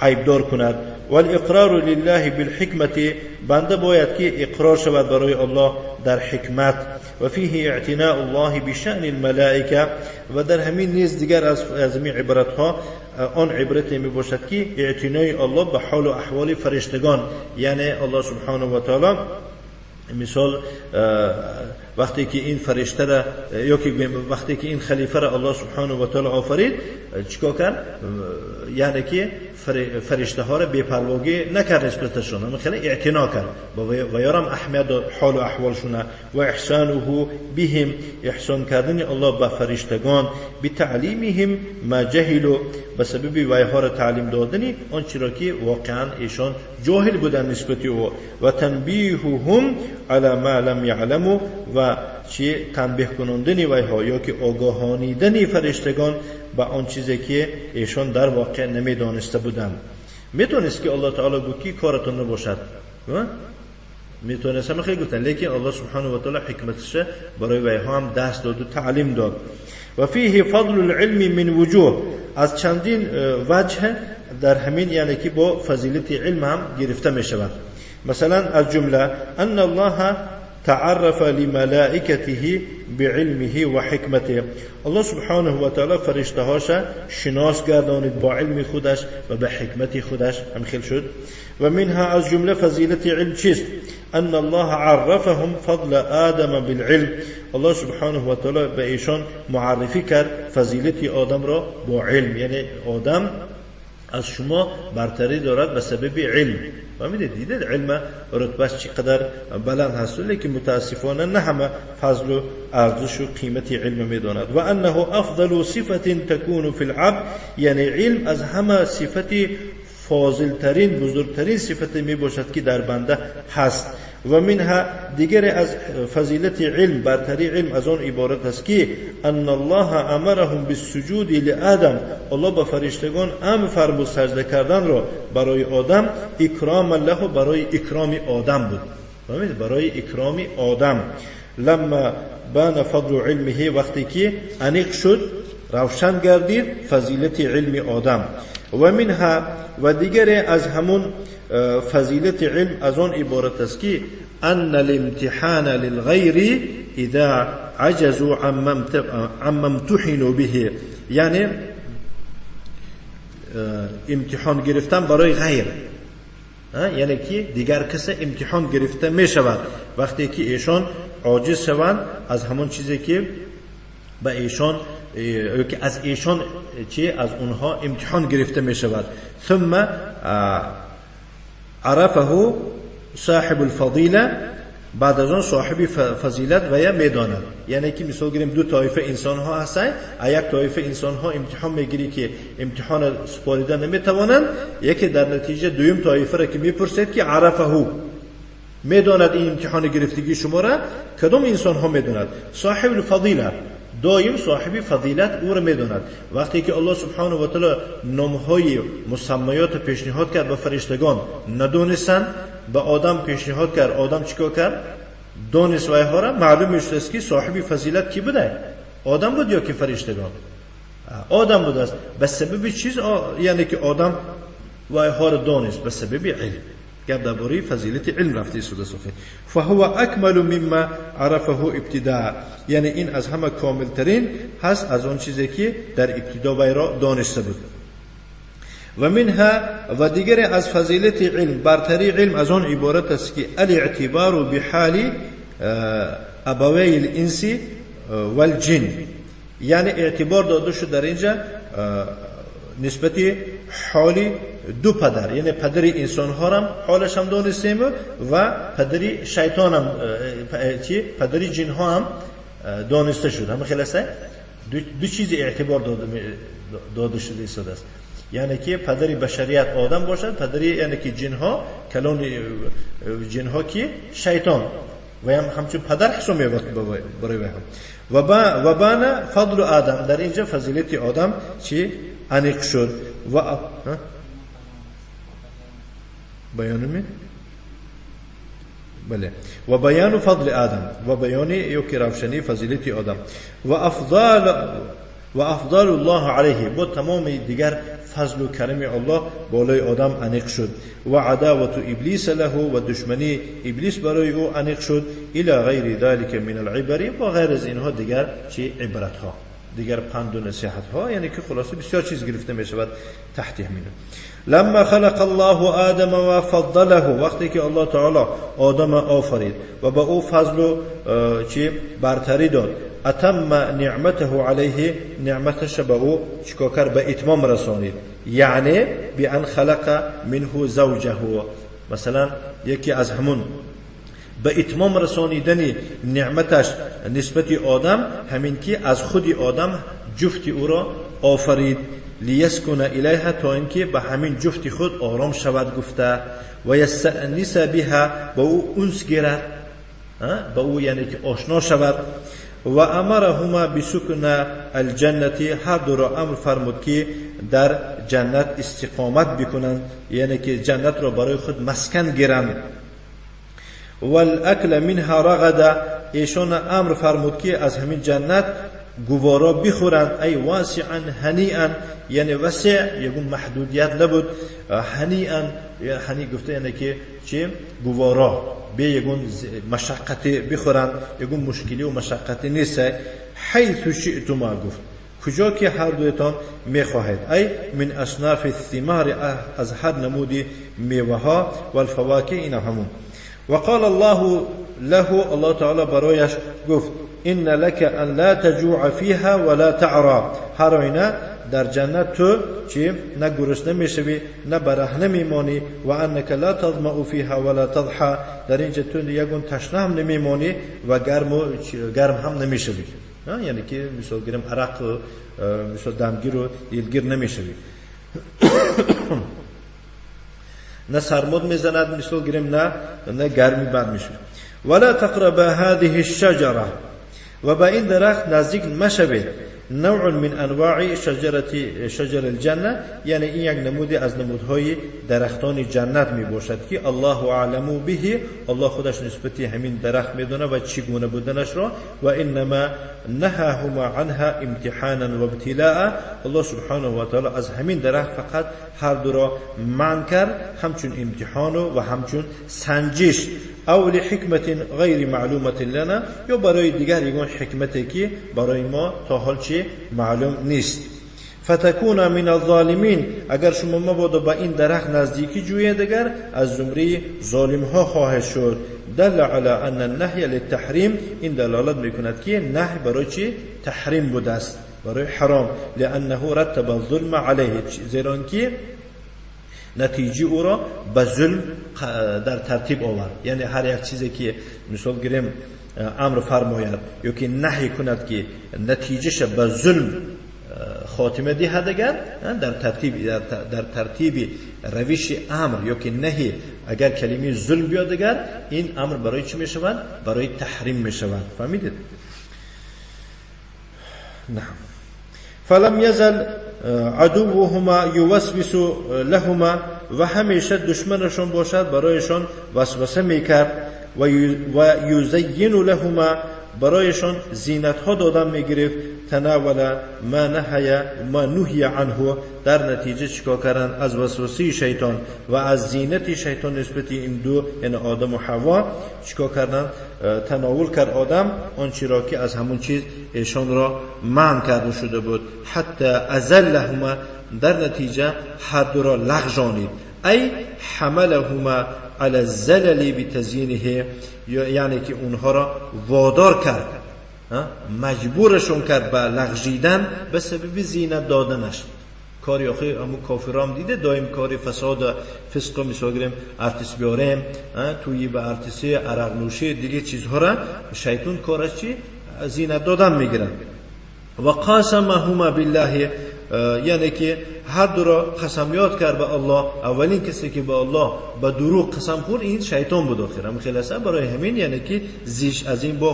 عیبدار کند. والاقرار لله بالحکمت، بنده باید که اقرار شود برای الله در حکمت. و فیه اعتناء الله بشأن الملائکه، و در همین نیز دیگر از همین عبرت ها آن عبرت می باشد که اعتنای الله به حال و احوال فرشتگان. یعنی الله سبحانه و تعالی مثال وقتی که این فرشته را یا که وقتی که این خلیفه را الله سبحانه و تعالی آفرید، چیکار کرد؟ یعنی که فرشته ها را بی‌پرواگی نکرد نسبتشون، خیلی اعتنا کرد و یارم اهمیت داد حال و احوالشون. و احسانه بهم، احسان کردن الله به فرشتگان، بتعلیمهم ما جهلوا، به سبب ویها را تعلیم دادنی آنچه را که واقعا ایشان جاهل بودن نسبت او. و تنبیههم علی ما لم یعلموا، و چی تنبیه کنندنی ویها یا که آگاهانیدنی فرشتگان به آن چیزی که ایشان در واقع نمیدانسته بودند. میتونست که الله تعالی گفت که کارتون نباشد، میتونست هم خیلی گفتن، لیکن الله سبحانه و تعالی حکمتش برای ویها هم دست داد و تعلیم داد. و فیه فضل العلم من وجوه، از چندین وجه در همین یعنی که با فضیلت علم هم گرفته می شود. مثلا از جمله ان الله تعرف لملائكته بعلمه و حکمته، الله سبحانه و تعالی فرشته هاش شناس گردانید با علم خودش و به حکمت خودش هم خیل شد. و منها از جمله فضیلت علم چیست؟ أن الله عرفهم فضل آدم بالعلم. الله سبحانه و تعالی به ایشان معرفی کرد فضیلت آدم را با علم، یعنی آدم از شما برتری دارد به سبب علم. فهمیدید؟ دیدید علم رتبهش چقدر بلند هست، لیکن متاسفانه نه همه فضل و ارزش و قیمت علم میداند. و انه افضل صفت تکون فی العبد، یعنی علم از همه صفت فاضلترین بزرگترین صفت می باشد که در بنده هست. و منها دیگر از فضیلت علم، برتری علم از آن عبارت است که ان الله امرهم بالسجود لآدم، الله به فرشتگان امر فرمود سجده کردن را برای آدم، اکرام له، برای اکرام آدم بود. فهمید؟ برای اکرام آدم. لما بان فضل علمه، وقتی که انیق شد روشن گردید فضیلت علم آدم. و منها و دیگر از همون فضیلت علم از آن عبارت است که ان الامتحان للغیر اذا عجزوا عما امتحنوا به، یعنی امتحان گرفتن برای غیر، یعنی که دیگر کس امتحان گرفته می شود وقتی که ایشان عاجز شوند از همون چیزی که به ایشان که از ایشان چی از اونها امتحان گرفته می شود. ثم عرفه صاحب الفضیله، بعد از آن صاحب فضیلت و یا میداند. یعنی که مثال گیریم دو طایفه انسان ها هستند، یک طایفه انسان ها امتحان میگیری که امتحان سپاریده نمیتوانند، یکی در نتیجه دویم طایفه را که میپرسید که عرفه میداند این امتحان گرفتگی شما را، کدام انسان ها میداند؟ صاحب الفضیله، دایم صاحب فضیلت او را میداند. وقتی که الله سبحانه و تعالی نامهای مسمیات پیشنهاد کرد به فرشتگان ندونستند، به آدم پیشنهاد کرد، آدم چیکار کرد؟ دانست وایها را. معلوم میشد که صاحب فضیلت کی بوده؟ آدم بود یا که فرشتگان؟ آدم بود است. به سبب چیز یعنی که آدم وایها را دانست؟ به سبب علم. گپ درباره فضیلت علم رفته سوده سخه. فهو اکمل مما عرفه ابتداء، یعنی این از همه کاملترین هست از آن چیزی که در ابتدا وی را دانسته بود. و منها و دیگر از فضیلت علم، برتری علم از آن عبارت است که الاعتبار بحال ابوی الانس والجن، یعنی اعتبار داده شد در اینجا نسبت حال دو پدر، یعنی پدر انسان ها هم حالش هم دانستیم و پدر شیطان هم چی؟ پدر جن ها هم دانسته شد. همه خیلی است دو چیز اعتبار داده شده ایستاده است، یعنی که پدر بشریت آدم باشد، پدر یعنی که جن ها کلون جن ها که شیطان و هم همچون پدر حساب می‌یابد برای هم. و بان فضل آدم، در اینجا فضیلت آدم چی انیق شد. و بیان می بله و بیان فضل آدم و بیان یکی روشنی فضیلت آدم و افضال الله علیه، با تمام دیگر فضل و کرم الله بالای آدم انیق شد. و عداوت ابلیس له و دشمنی ابلیس برای او انیق شد. الی غیر ذلك من العبر، و غیر از اینها دیگر چی عبرت ها، دیگر پند و نصیحت ها، یعنی که خلاصه بسیار چیز گرفته می شود تحت همینه. لما خلق الله آدم و فضله، وقتی که الله تعالی آدم آفرید و به او فضل و چی برتری داد، اتم نعمته علیه، نعمتش به او چیکار کرد؟ به اتمام رسانید، یعنی بان خلق منه زوجه. مثلا یکی از همون به اتمام رسانیدن نعمتش نسبت آدم همین که از خود آدم جفت او را آفرید، لیسکن الیها، تا اینکه به همین جفت خود آرام شود گفته، و یستأنس بها، به او انس گیرد، به او یعنی که آشنا شود. و امرهما بسکن الجنة، هر دو را امر فرمود که در جنت استقامت بکنند، یعنی که جنت را برای خود مسکن گیرند. والاکل منها رغدا، ایشان امر فرمود که از همین جنت گوارا بخورند، ای واسعا هنیئا، یعنی وسع یگون محدودیت نبود، هنیئا هنی گفته یعنی که چه گوارا به یگون مشقت بخورند، یگون مشکلی و مشقت نیست. حیث شئتما گفت کجا که هر دویتان میخواهید، ای من اصناف الثمار، از هر نمودی میوه ها، والفواکه، اینا همون. وقال الله له، الله تعالی برایش گفت إن لك أن لا تجوع فيها ولا تعرى، هر آینه در جنت تو چی نه گرسنه میشوی نه برهنه میمانی، و انک لا تظمأ فيها ولا تضحى، در اینجا تو یگون تشنه هم نمیمانی و گرم هم نمیشوی، یعنی که مثال گیرم عرق مثال دمگیر و دلگیر نمیشوی، نه سرمد میزند مثال گیرم نه گرمی بد میشوی. ولا تقرب هذه الشجرة، و به این درخت نزدیک مشوید، نوع من انواع شجر الجنه، یعنی این یک نمودی از نمودهای درختان جنت می باشد که الله اعلم به، الله خودش نسبتی همین درخت میدونه و چگونه بودنش را. و انما نهاهما عنها امتحانا و ابتلاء، الله سبحانه و تعالی از همین درخت فقط هر دو را منع کرد، همچون امتحان و همچون سنجش، او لحکمت غیر معلومة لنا، یا برای دیگر یگان حکمتی که برای ما تا حال چی معلوم نیست. فتکون من الظالمین، اگر شما مبادا به این درخت نزدیکی جوید دیگر از زمره ظالم ها خواهد شد. دل علی ان النهی للتحریم، این دلالت میکند که نهی برای چی تحریم بوده است، برای حرام، لانه رتب الظلم علیه، زیرا که نتیجه او را به ظلم در ترتیب آورد. یعنی هر یک چیزی که مثال گیریم امر فرماید یا که نهی کند که نتیجهش به ظلم خاتمه دهد، اگر در ترتیب روش امر یا که نهی اگر کلمه ظلم بیاد، اگر این امر برای چی می شود؟ برای تحریم می شود. فهمیدید؟ نه. فلم یزل عدوهما یوسوس لهما، و همیشه دشمنشون باشد برایشان وسوسه میکرد، و یزین لهما، برایشان زینت ها دادن میگرفت. تناول ما نهی ما نهی عنه، در نتیجه چیکار کردن؟ از وسوسه شیطان و از زینت شیطان نسبت این دو، یعنی آدم و حوا، چیکار کردن؟ تناول کرد آدم آنچه را که از همون چیز ایشان را منع کرده شده بود. حتی ازلهما، در نتیجه هر دو را لغزانید. ای حملهما علی الزلل بتزیینه، یعنی که اونها را وادار کرد، مجبورشون کرد به لغزیدن به سبب زینت دادنش. کاری آخه همون کافرام دیده دایم کاری فساد فسق میساگریم ارتس بیاریم توی به ارتسی عرق نوشی دیگه چیزها را شیطان کارش چی زینت دادن میگیرن. و قاسمهما بالله، یعنی که هر دو را قسم یاد کرد به الله. اولین کسی که به الله به دروغ قسم خورد این شیطان بود آخر. هم خلاصه برای همین یعنی که زیش از این با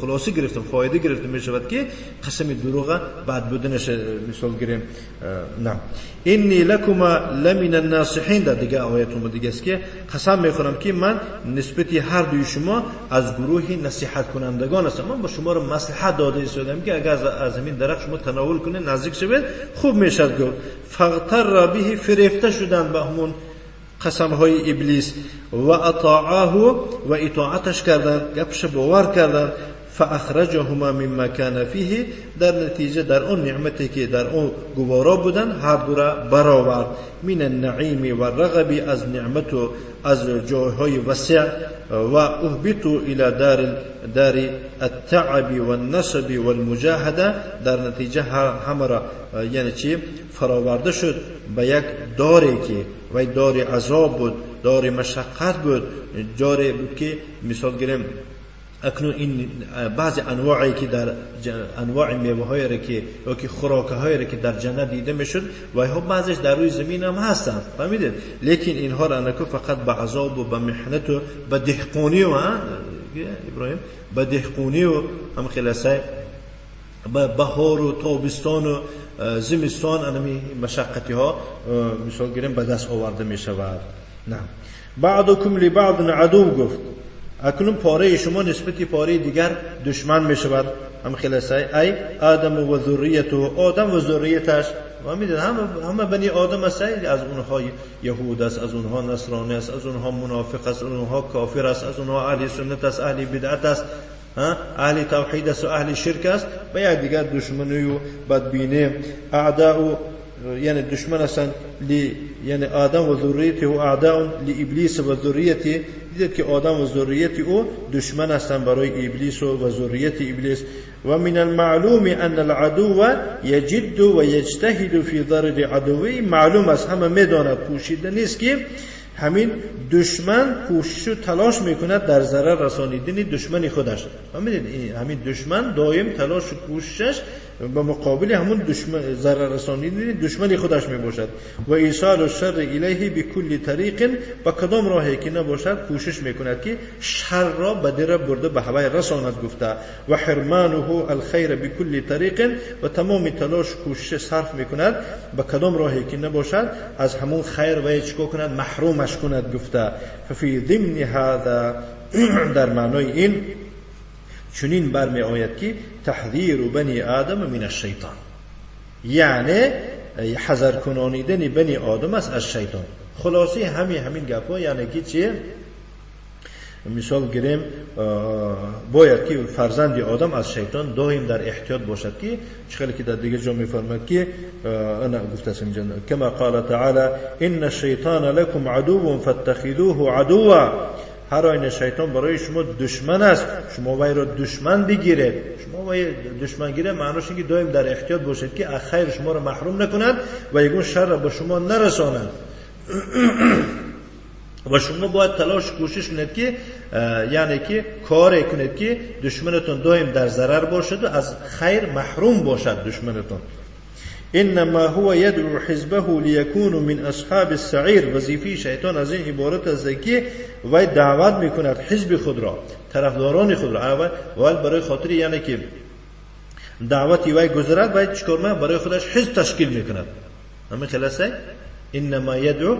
خلاصه گرفتم فایده گرفتم می شود که قسم دروغ بد بودنش مثال گیریم. نه انی لکما لمن الناصحین، در دیگه آیت اومده دیگه است که قسم میخورم که من نسبت هر دوی شما از گروه نصیحت کنندگان هستم. من با شما را مصلحت داده ایستادم که اگر از همین درخت شما تناول کنید نزدیک شوید خوب میشد. گفت فاغتر به، فریفته شدن به همون قسم های ابلیس، و اطاعه و اطاعتش کردن، گپش باور کردن. فاخرجهما مما كان فیه، در نتیجه در اون نعمتی که در اون گوارا بودن هر دو را برآورد. من النعیم و الرغب، از نعمت و از جایهای وسیع. و اهبطوا الى دار التعب والنصب والمجاهده، در نتیجه همه را یعنی چی فراورده شد به یک داری که وی دار عذاب بود، دار مشقت بود، داری بود که مثال گیریم اکنون این بعضی انواعی که در انواع میوه را که یا که خوراک های را که در جنت دیده میشد و ها بعضیش در روی زمین هم هستند، فهمیدید؟ لیکن اینها را انکو فقط به عذاب و به محنت و به دهقونی و ابراهیم به دهقونی و هم خلاصه به بهار و تابستان و زمستان انمی مشقتی ها مثال گیریم به دست آورده می شود. نه بعضکم لبعض عدو، گفت اکنون پاره شما نسبت پاره دیگر دشمن می شود. هم خلاصه ای آدم و ذریته، آدم و ذریتش، و میدید همه بنی آدم است، از اونها یهود است، از اونها نصرانی است، از اونها منافق است، از اونها کافر است، از اونها اهل سنت است، اهل بدعت است، اهل توحید است و اهل شرک است. به یک دیگر دشمنی و بدبینی اعداء، یعنی دشمن هستند یعنی آدم و ذریته و اعداء لابلیس و ذریته، دیدید که آدم و ذریت او دشمن هستند برای ابلیس و ذریت ابلیس. و من المعلوم ان العدو یجد و یجتهد فی ضرر عدوی. معلوم است، همه میداند، پوشیده نیست که همین دشمن کوشش و تلاش میکند در ضرر رسانیدن دشمن خودش. همین دشمن دائم تلاش و کوششش به مقابل همون دشمن ضرر رسانیدن دشمن خودش میباشد. و ایصال الشر الیه بکل طریق، با کدام راهی که نباشد کوشش میکند که شر را به در برده به هوای رساند گفته. و حرمانه الخیر بکل طریق، و تمام تلاش کوشش صرف میکند به کدام راهی که نباشد از همون خیر و چیکار کند، محرومش کند گفته. ففی ضمن هذا، در معنای این چنین برمی آید که تحذیر بنی آدم من الشیطان، یعنی حذر کنانیدن بنی آدم است از شیطان. خلاصه همین گپا، یعنی که چه مثال گیریم، باید که فرزند آدم از شیطان دائم در احتیاط باشد که چخیلی که در دیگه جا میفرماید که انا گفته است اینجا کما قال تعالی ان الشیطان لکم عدو فاتخذوه عدوا. هر آینه شیطان برای شما دشمن است، شما وی را دشمن بگیرید. شما وی دشمن گیره معناش اینه که دائم در احتیاط باشید که از خیر شما را محروم نکند و یگون شر را به شما نرساند. و شما باید تلاش کوشش کنید که یعنی که کاری کنید که دشمنتون دائم در ضرر باشد و از خیر محروم باشد دشمنتون. انما هو يدعو حزبه ليكونوا من اصحاب السعير. وظیفه شیطان از این عبارت است که وی دعوت میکند حزب خود را، طرفداران خود را، اول برای خاطر یعنی که دعوتی وی گذرد وی چیکار میکنه، برای خودش حزب تشکیل میکند. همین خلاصه انما يدعو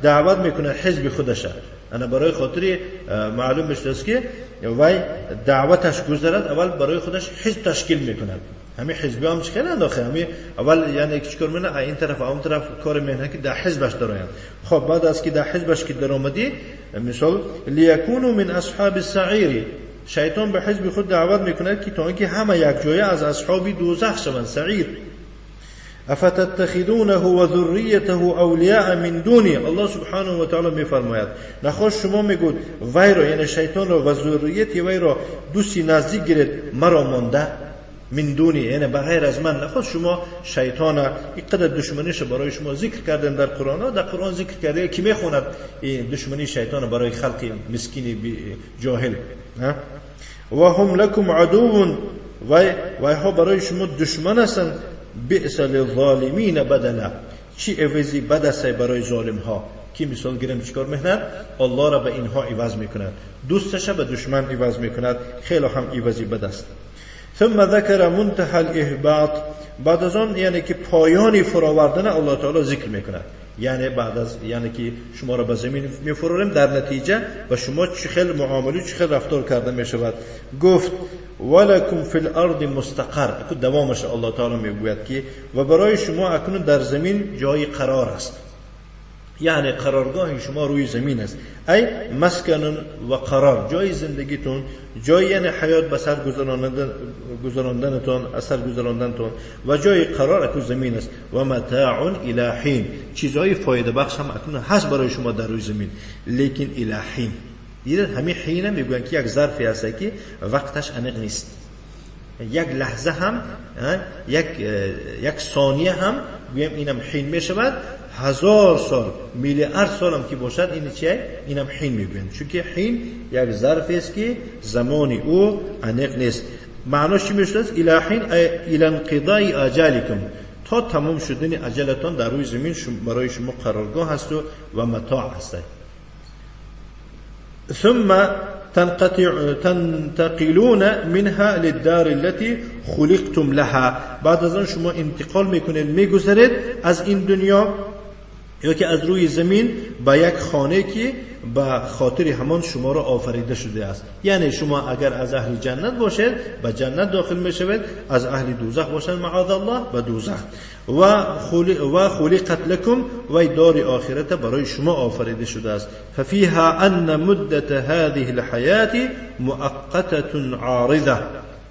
دعوت میکنه حزب خودش. انا برای خاطر معلوم میشه که وی دعوتش گذرد اول برای خودش حزب تشکیل میکند. همین حزبی هم چه خیلی انداخه، همین اول یعنی چیکار میکنه، این طرف و اون طرف کار میکنه که در حزبش درآید. خب بعد از که در حزبش که درآمدی، مثال لیکونوا من اصحاب السعیر، شیطان به حزب خود دعوت میکند که تا اینکه همه یک جایه از اصحاب دوزخ شوند، سعیر. افتتخذونه و ذریته اولیاء من دونی. الله سبحانه و تعالی میفرماید نخواست شما میگود وی را، یعنی شیطان را و ذریت وی را دوستی نزدیک گیرید، مرا مانده من دونی، یعنی بغیر از من. نخواست شما شیطان اینقدر دشمنیش برای شما ذکر کردن در قرآن، در قرآن ذکر کرده که میخوند این دشمنی شیطان برای خلق مسکین جاهل. و هم لکم عدو، وی ها برای شما دشمن هستند. بئس للظالمین بدلا، چی عوضی بد است برای ظالم ها که مثال گیرم چیکار میکنند، الله را به اینها عوض میکند، دوستش به دشمن عوض میکند، خیلی هم عوضی بد است. ثم ذکر منتهى الاحباط، بعد از آن یعنی که پایانی فراوردن الله تعالی ذکر میکند، یعنی بعد از یعنی که شما را به زمین میفروریم، در نتیجه و شما چه خیلی معامله چه خیلی رفتار کرده میشود. گفت ولکم فی الارض مستقر، دوامش الله تعالی میگوید که و برای شما اکنون در زمین جای قرار است، یعنی قرارگاه شما روی زمین است، ای مسکن و قرار، جای زندگیتون، جای یعنی حیات به سر گذراندنتون، اثر گذراندنتون و جای قرار اکنون زمین است. و متاع الی حین، چیزهای فایده بخش هم اکنون هست برای شما در روی زمین، لیکن الی حین. دیدن همین حین میگوین که یک ظرفی هست که وقتش انق نیست، یک لحظه هم یک ثانیه هم گویم اینم حین میشود، 1000 سال میلیارد سال هم که باشد این چیه، اینم حین میگوین، چون که حین یک ظرف است که زمان او انق نیست. معناش چی میشود؟ الی حین الی انقضاء اجالکم، تا تمام شدن اجلتان در روی زمین برای شما قرارگاه هست و متاع هست. ثم تنتقلون منها للدار التي خلقتم لها، بعد از آن شما انتقال میکنید، میگذرید از این دنیا یا که از روی زمین به یک خانه که به خاطر همان شما را آفریده شده است. یعنی شما اگر از اهل جنت باشید به جنت داخل میشوید، از اهل دوزخ باشید معاذ الله به دوزخ. و خلقت لكم، و دار آخرت برای شما آفریده شده است. ففيها ان مدة هذه الحیات مؤقتة عارضة.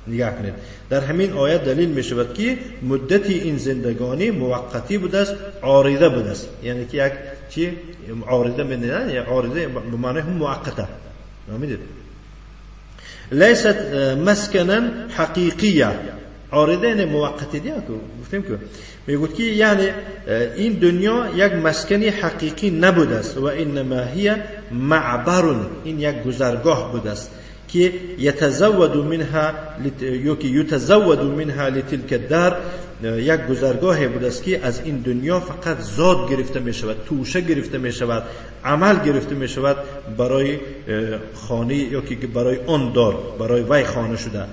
نگاه کنید در همین آیت دلیل می شود که مدت این زندگانی موقتی بوده است، عارضه بوده است، یعنی که یک چی عارضه من عارضه به معنی هم موقته. فهمیدید؟ لیست مسکنا حقیقیه. عارضه یعنی موقته دیگه گفتیم که میگوید که یعنی این دنیا یک مسکن حقیقی نبوده است و انما هي معبر، این یک گذرگاه بوده است که یتزود منها یکی یتزود منها لتلك الدار، یک گذرگاه بوده است که از این دنیا فقط زاد گرفته می شود، توشه گرفته می شود، عمل گرفته می شود برای خانه یا که برای آن دار، برای وی خانه شده.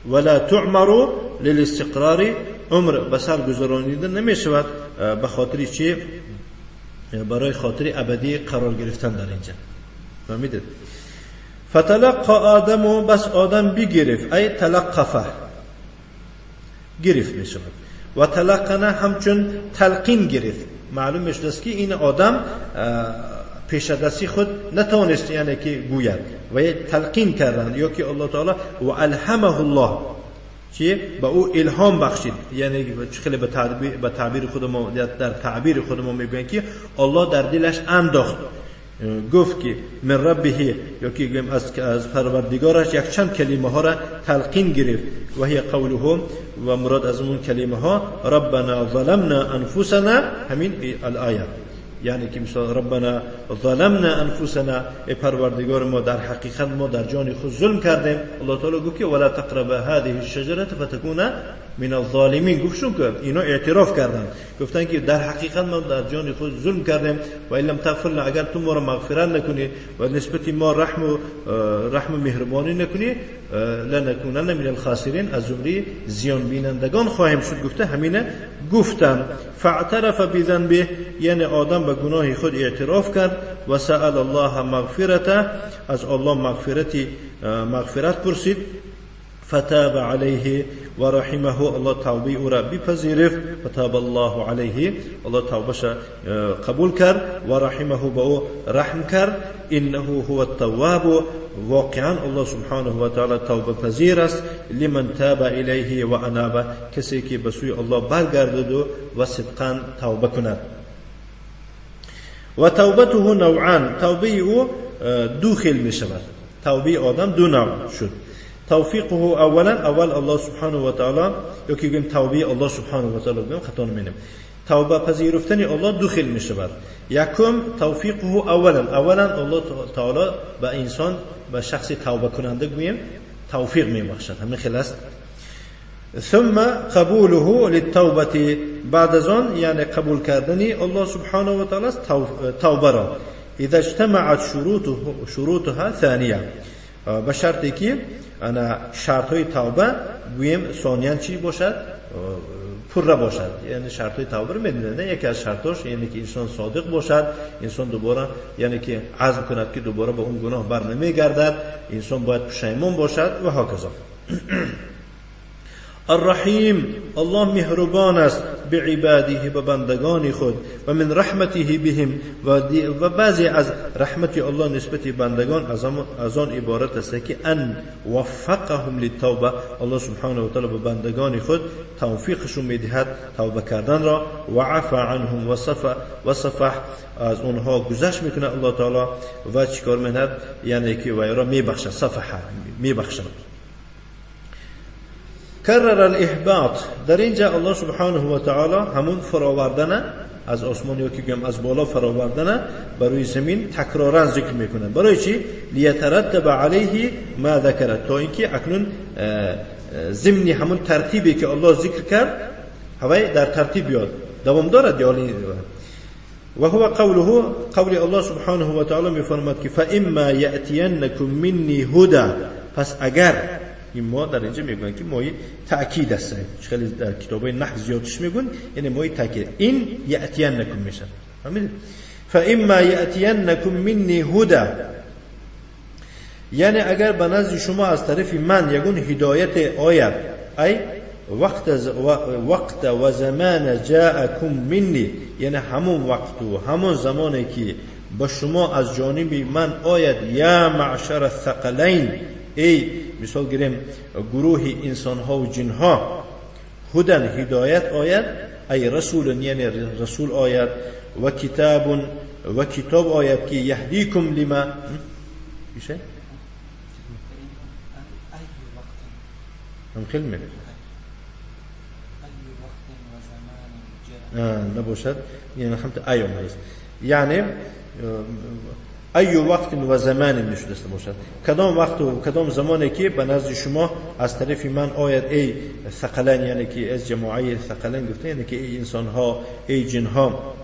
ولا تعمر للاستقرار، عمر به سر گذرانیده نمی شود به خاطر چی؟ برای خاطر ابدی قرار گرفتن در اینجا. فهمیدید؟ فتلقى آدم، بس آدم بگرفت، ای تلقفه گرفت می شود و تلقنه همچون تلقین گرفت. معلوم می شود که این آدم پیش دستی خود نتوانست یعنی که گوید و تلقین کردن یا که الله تعالی و الهمه الله چی به او الهام بخشید، یعنی خیلی به تعبیر خود ما در تعبیر خود ما میگویند که الله در دلش انداخت، گفت که من ربه یا که از پروردگارش یک چند کلمه ها را تلقین گرفت و هی قوله و مراد از اون کلمه ها ربنا ظلمنا انفسنا، همین الآیه، یعنی که مثلا ربنا ظلمنا انفسنا، ای پروردگار ما در حقیقت ما در جان خود ظلم کردیم. الله تعالی گفت که ولا تقرب هذه الشجره فتكون من الظالمین. گفتشون که اینا اعتراف کردن، گفتن که در حقیقت ما در جان خود ظلم کردیم و ان لم تغفر لنا، اگر تو ما را مغفرت نکنی و نسبت ما رحم و مهربانی نکنی لنکونن من الخاسرین، از زمره زیان بینندگان خواهیم شد. گفته همینه گفتن. فاعترف بذنبه، یعنی آدم به گناه خود اعتراف کرد و سأل الله مغفرته، از الله مغفرت پرسید. فتاب علیه و رحمه، الله توبه او را بپذیرفت. فتاب الله علیه، الله توبهش قبول کرد و رحمه، به او رحم کرد. انه هو التواب، واقعا الله سبحانه و تعالی توبه پذیر است. لمن تاب الیه و اناب، کسی که به سوی الله برگردد و صدقا توبه کند. و توبته نوعان، توبه او دو خیل می شود. توبه آدم دو نوع شد. توفیقه اولا، اول الله سبحانه و تعالی یا که گویم توبه الله سبحانه و تعالی گویم خطا نمینیم. توبه پذیرفتن الله دو خیل می شود. یکم توفیقه اولا، اولا الله تعالی به انسان، به شخص توبه کننده گویم توفیق می بخشد، همین خیل است. ثم قبوله للتوبه، بعد از آن یعنی قبول کردنی الله سبحانه و تعالی توبه را. اذا اجتمعت شروطها ثانیه، به شرطی که انا شرط های توبه گویم ثانیاً چی باشد؟ پره باشد. یعنی شرط های توبه رو میدونید، یکی از شرطاش یعنی که انسان صادق باشد، انسان دوباره یعنی که عزم کند که دوباره به اون گناه بر نمیگردد، انسان باید پشیمان باشد و هکذا. الرحیم، الله مهربان است به عباده، به بندگان خود، و من رحمته بهم، و بعضی از رحمت الله نسبت بندگان از آن عبارت است که ان وفقهم للتوبه، الله سبحانه و تعالی به بندگان خود توفیقشون میدهد توبه کردن را، و عفا عنهم و صفح، از اونها گذشت میکنه الله تعالی و چیکار میکند؟ یعنی که وی را میبخشد، صفح میبخشد. کرر الاحباط، در اینجا الله سبحانه و تعالی همون فراوردن از آسمان یا که گم از بالا فراوردن بر زمین تکرارا ذکر میکنه. برای چی؟ لیترتب علیه ما ذکر، تا اینکه اکنون ضمن همون ترتیبی که الله ذکر کرد هوای در ترتیب بیاد، دوام دارد. یعنی و هو قوله، قول الله سبحانه و تعالی میفرماد که فاما یاتینکم منی هدی، پس اگر این ما در اینجا میگن که مایه تأکید است، خیلی در کتابای نحو زیادش میگن، یعنی مایه تأکید، این یأتینکم میشه. فهمیدید؟ فاما یأتینکم منی هدی، یعنی اگر به نزد شما از طرف من یگون هدایت آید، ای وقت و زمان جاءکم منی، یعنی همون وقت و همون زمانی که به شما از جانب من آید، یا معشر الثقلین، ای مثال گیریم گروه انسان ها و جن ها، هدن هدایت آید، ای رسول یعنی رسول آید و کتاب و کتاب آید که یهدیکم لما میشه؟ هم خیلی میشه نباشد یعنی همت ای آمده یعنی ای وقت و زمان میشده باشد کدام وقت و کدام زمانی که به نزد شما از طرف من آید ای ثقلین یعنی که از جماعه ثقلین گفته یعنی که ای انسان ها ای جن ها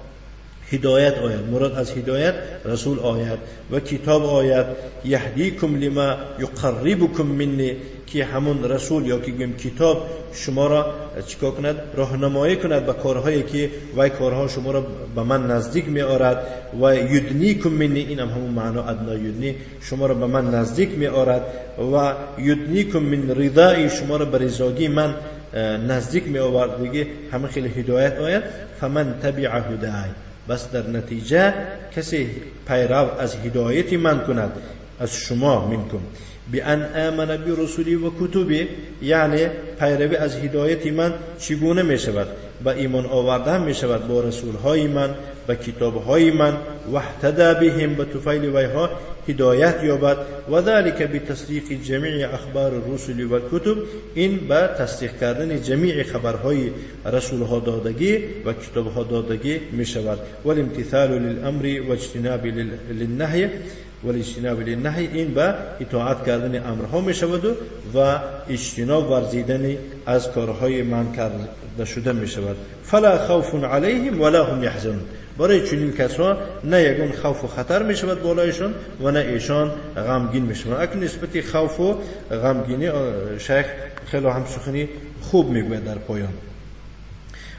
هدایت آید مراد از هدایت رسول آید و کتاب آید یهدیکم لما یقربکم منی که همون رسول یا که گویم کتاب شما را چیکار کند راهنمایی کند به کارهایی که وای کارها شما را به من نزدیک می آرد و یدنیکم منی این هم همون معنا ادنا یدنی شما را به من نزدیک می آرد و یدنیکم من رضایی شما را به رضاگی من نزدیک می آورد دیگه همه خیلی هدایت آید فمن تبع هدای بس در نتیجه کسی پیرو از هدایت من کند از شما منکم بأن آمن برسلی و کتبی یعنی پیروی از هدایت من چگونه می شود با ایمان آوردن می شود با رسولهای من با کتابهای من و اهتدى بهم به طفیل ویها هدایت یابد و ذلك بتصدیق جمیع اخبار الرسل و الکتب این به تصدیق کردن جمیع خبرهای رسولها دادگی و کتابها دادگی می شود والامتثال للامر و اجتناب للنهی والاجتناب للنهی این به اطاعت کردن امرها می شود و اجتناب ورزیدن از کارهای منع کرده شده می شود فلا خوف علیهم ولا هم یحزنون برای چنین کسا نه یگون خوف و خطر می شود بالایشان و نه ایشان غمگین می شوند. اکنون نسبت خوف و غمگینی شیخ خیلی هم سخنی خوب می گوید در پایان.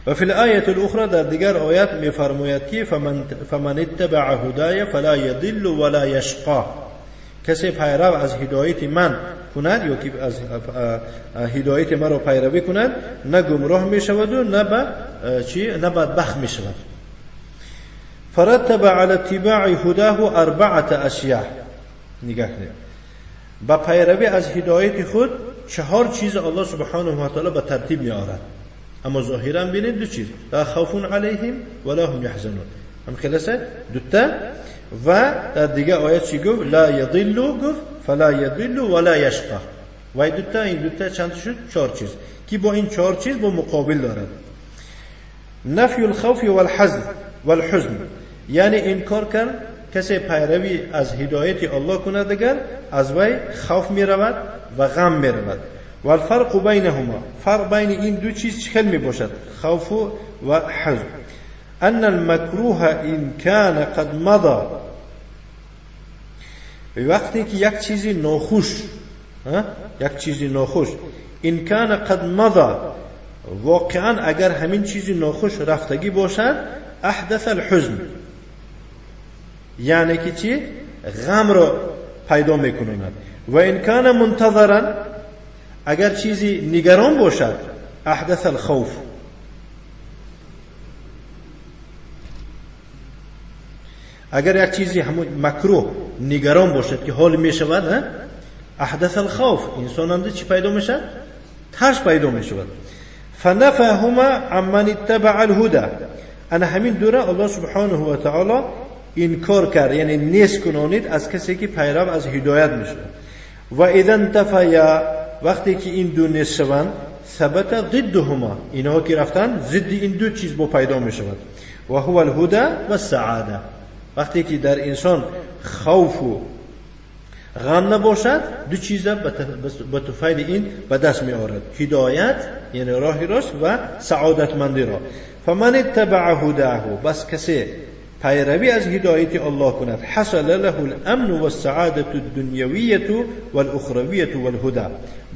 و فی الآیة الأخرى در دیگر آیت می فرماید که فمن اتبع هدای فلا یضل ولا یشقا کسی پیرو از هدایت من کند یا که از هدایت مرا پیروی کند نه گمراه می شود و نه نه بدبخت می شود. فرتب على اتباع هداه اربعة اشیاء نگاه کنید با پیروی از هدایت خود چهار چیز الله سبحانه و تعالی به ترتیب می آورد. اما ظاهرا ببینید دو چیز لا خوف علیهم ولا هم یحزنون هم خلاصه دوتا و در دیگه آیت چی گفت لا یضل گفت فلا یضل ولا یشقا و دوتا این دوتا چند شد چهار چیز که با این چهار چیز با مقابل دارد نفی الخوف والحزن والحزن یعنی انکار کرد کسی پیروی از هدایت الله کند دیگر از وی خوف می رود و غم می رود. والفرق بینهما فرق بین این دو چیز چه می باشد خوف و حزن ان المکروه ان كان قد مضى وقتی که یک چیزی ناخوش یک چیزی ناخوش ان كان قد مضى واقعا اگر همین چیزی ناخوش رفتگی باشد احدث الحزن یعنی که چی غم را پیدا میکنند و ان كان منتظرا اگر چیزی نگران باشد احدث الخوف اگر یک چیزی همون مکروه نگران باشد که حال میشود احدث الخوف انسان هم چی پیدا میشد ترس پیدا میشود. فنفاهما عمن اتبع الهدى انا همین دوره الله سبحانه و تعالی انکار کرد یعنی نیست کنانید از کسی که پیرو از هدایت میشود. و اذا انتفیا وقتی که این دو نیست شوند ثبت ضدهما اینها که رفتن ضد این دو چیز با پیدا میشود و هو الهدى و السعاده. وقتی که در انسان خوف و غم نباشد دو چیز به طفیل این به دست می آورد هدایت یعنی راه راست و سعادتمندی را. فمن اتبع هداه بس کسی پیروی از هدایت الله کند حصل له الامن والسعادة الدنیویة والاخرویة والهدى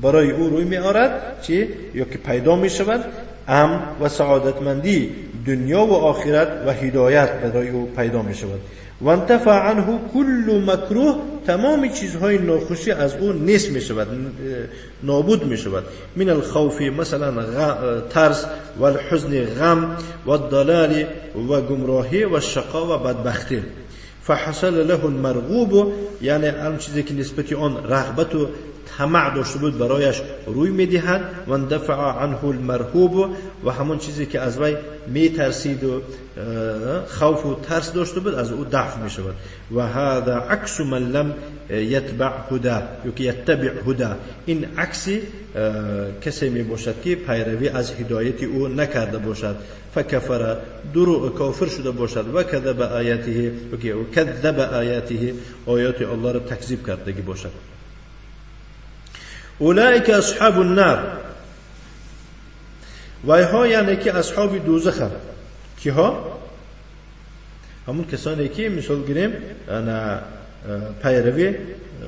برای او روی می آورد چی یا که پیدا می شود امن و سعادتمندی دنیا و آخرت و هدایت برای او پیدا می شود. و انتفع عنه کل مکروه تمام چیزهای ناخوشی از او نیست می شود نابود می شود من الخوف مثلا ترس و الحزن غم و الضلال و گمراهی و الشقا و بدبختی. فحصل له المرغوب، یعنی آن چیزی که نسبت آن رغبت و طمع داشته بود برایش روی میدهد، و اندفع عنه المرهوب، و همون چیزی که از وی میترسید و خوف و ترس داشته بود از او دفع میشود. و هذا عکس من لم یتبع هدى، یا که یتبع هدى، این عکس کسی می باشد که پیروی از هدایت او نکرده باشد. فکفر، درو کافر شده باشد، و کذب آیاته، و کذب آیاته، آیات الله را تکذیب کرده باشد. اولئک اصحاب النار، وایها یعنی که اصحاب دوزخ. کیها؟ همون کسانی که مثال گیریم پیروی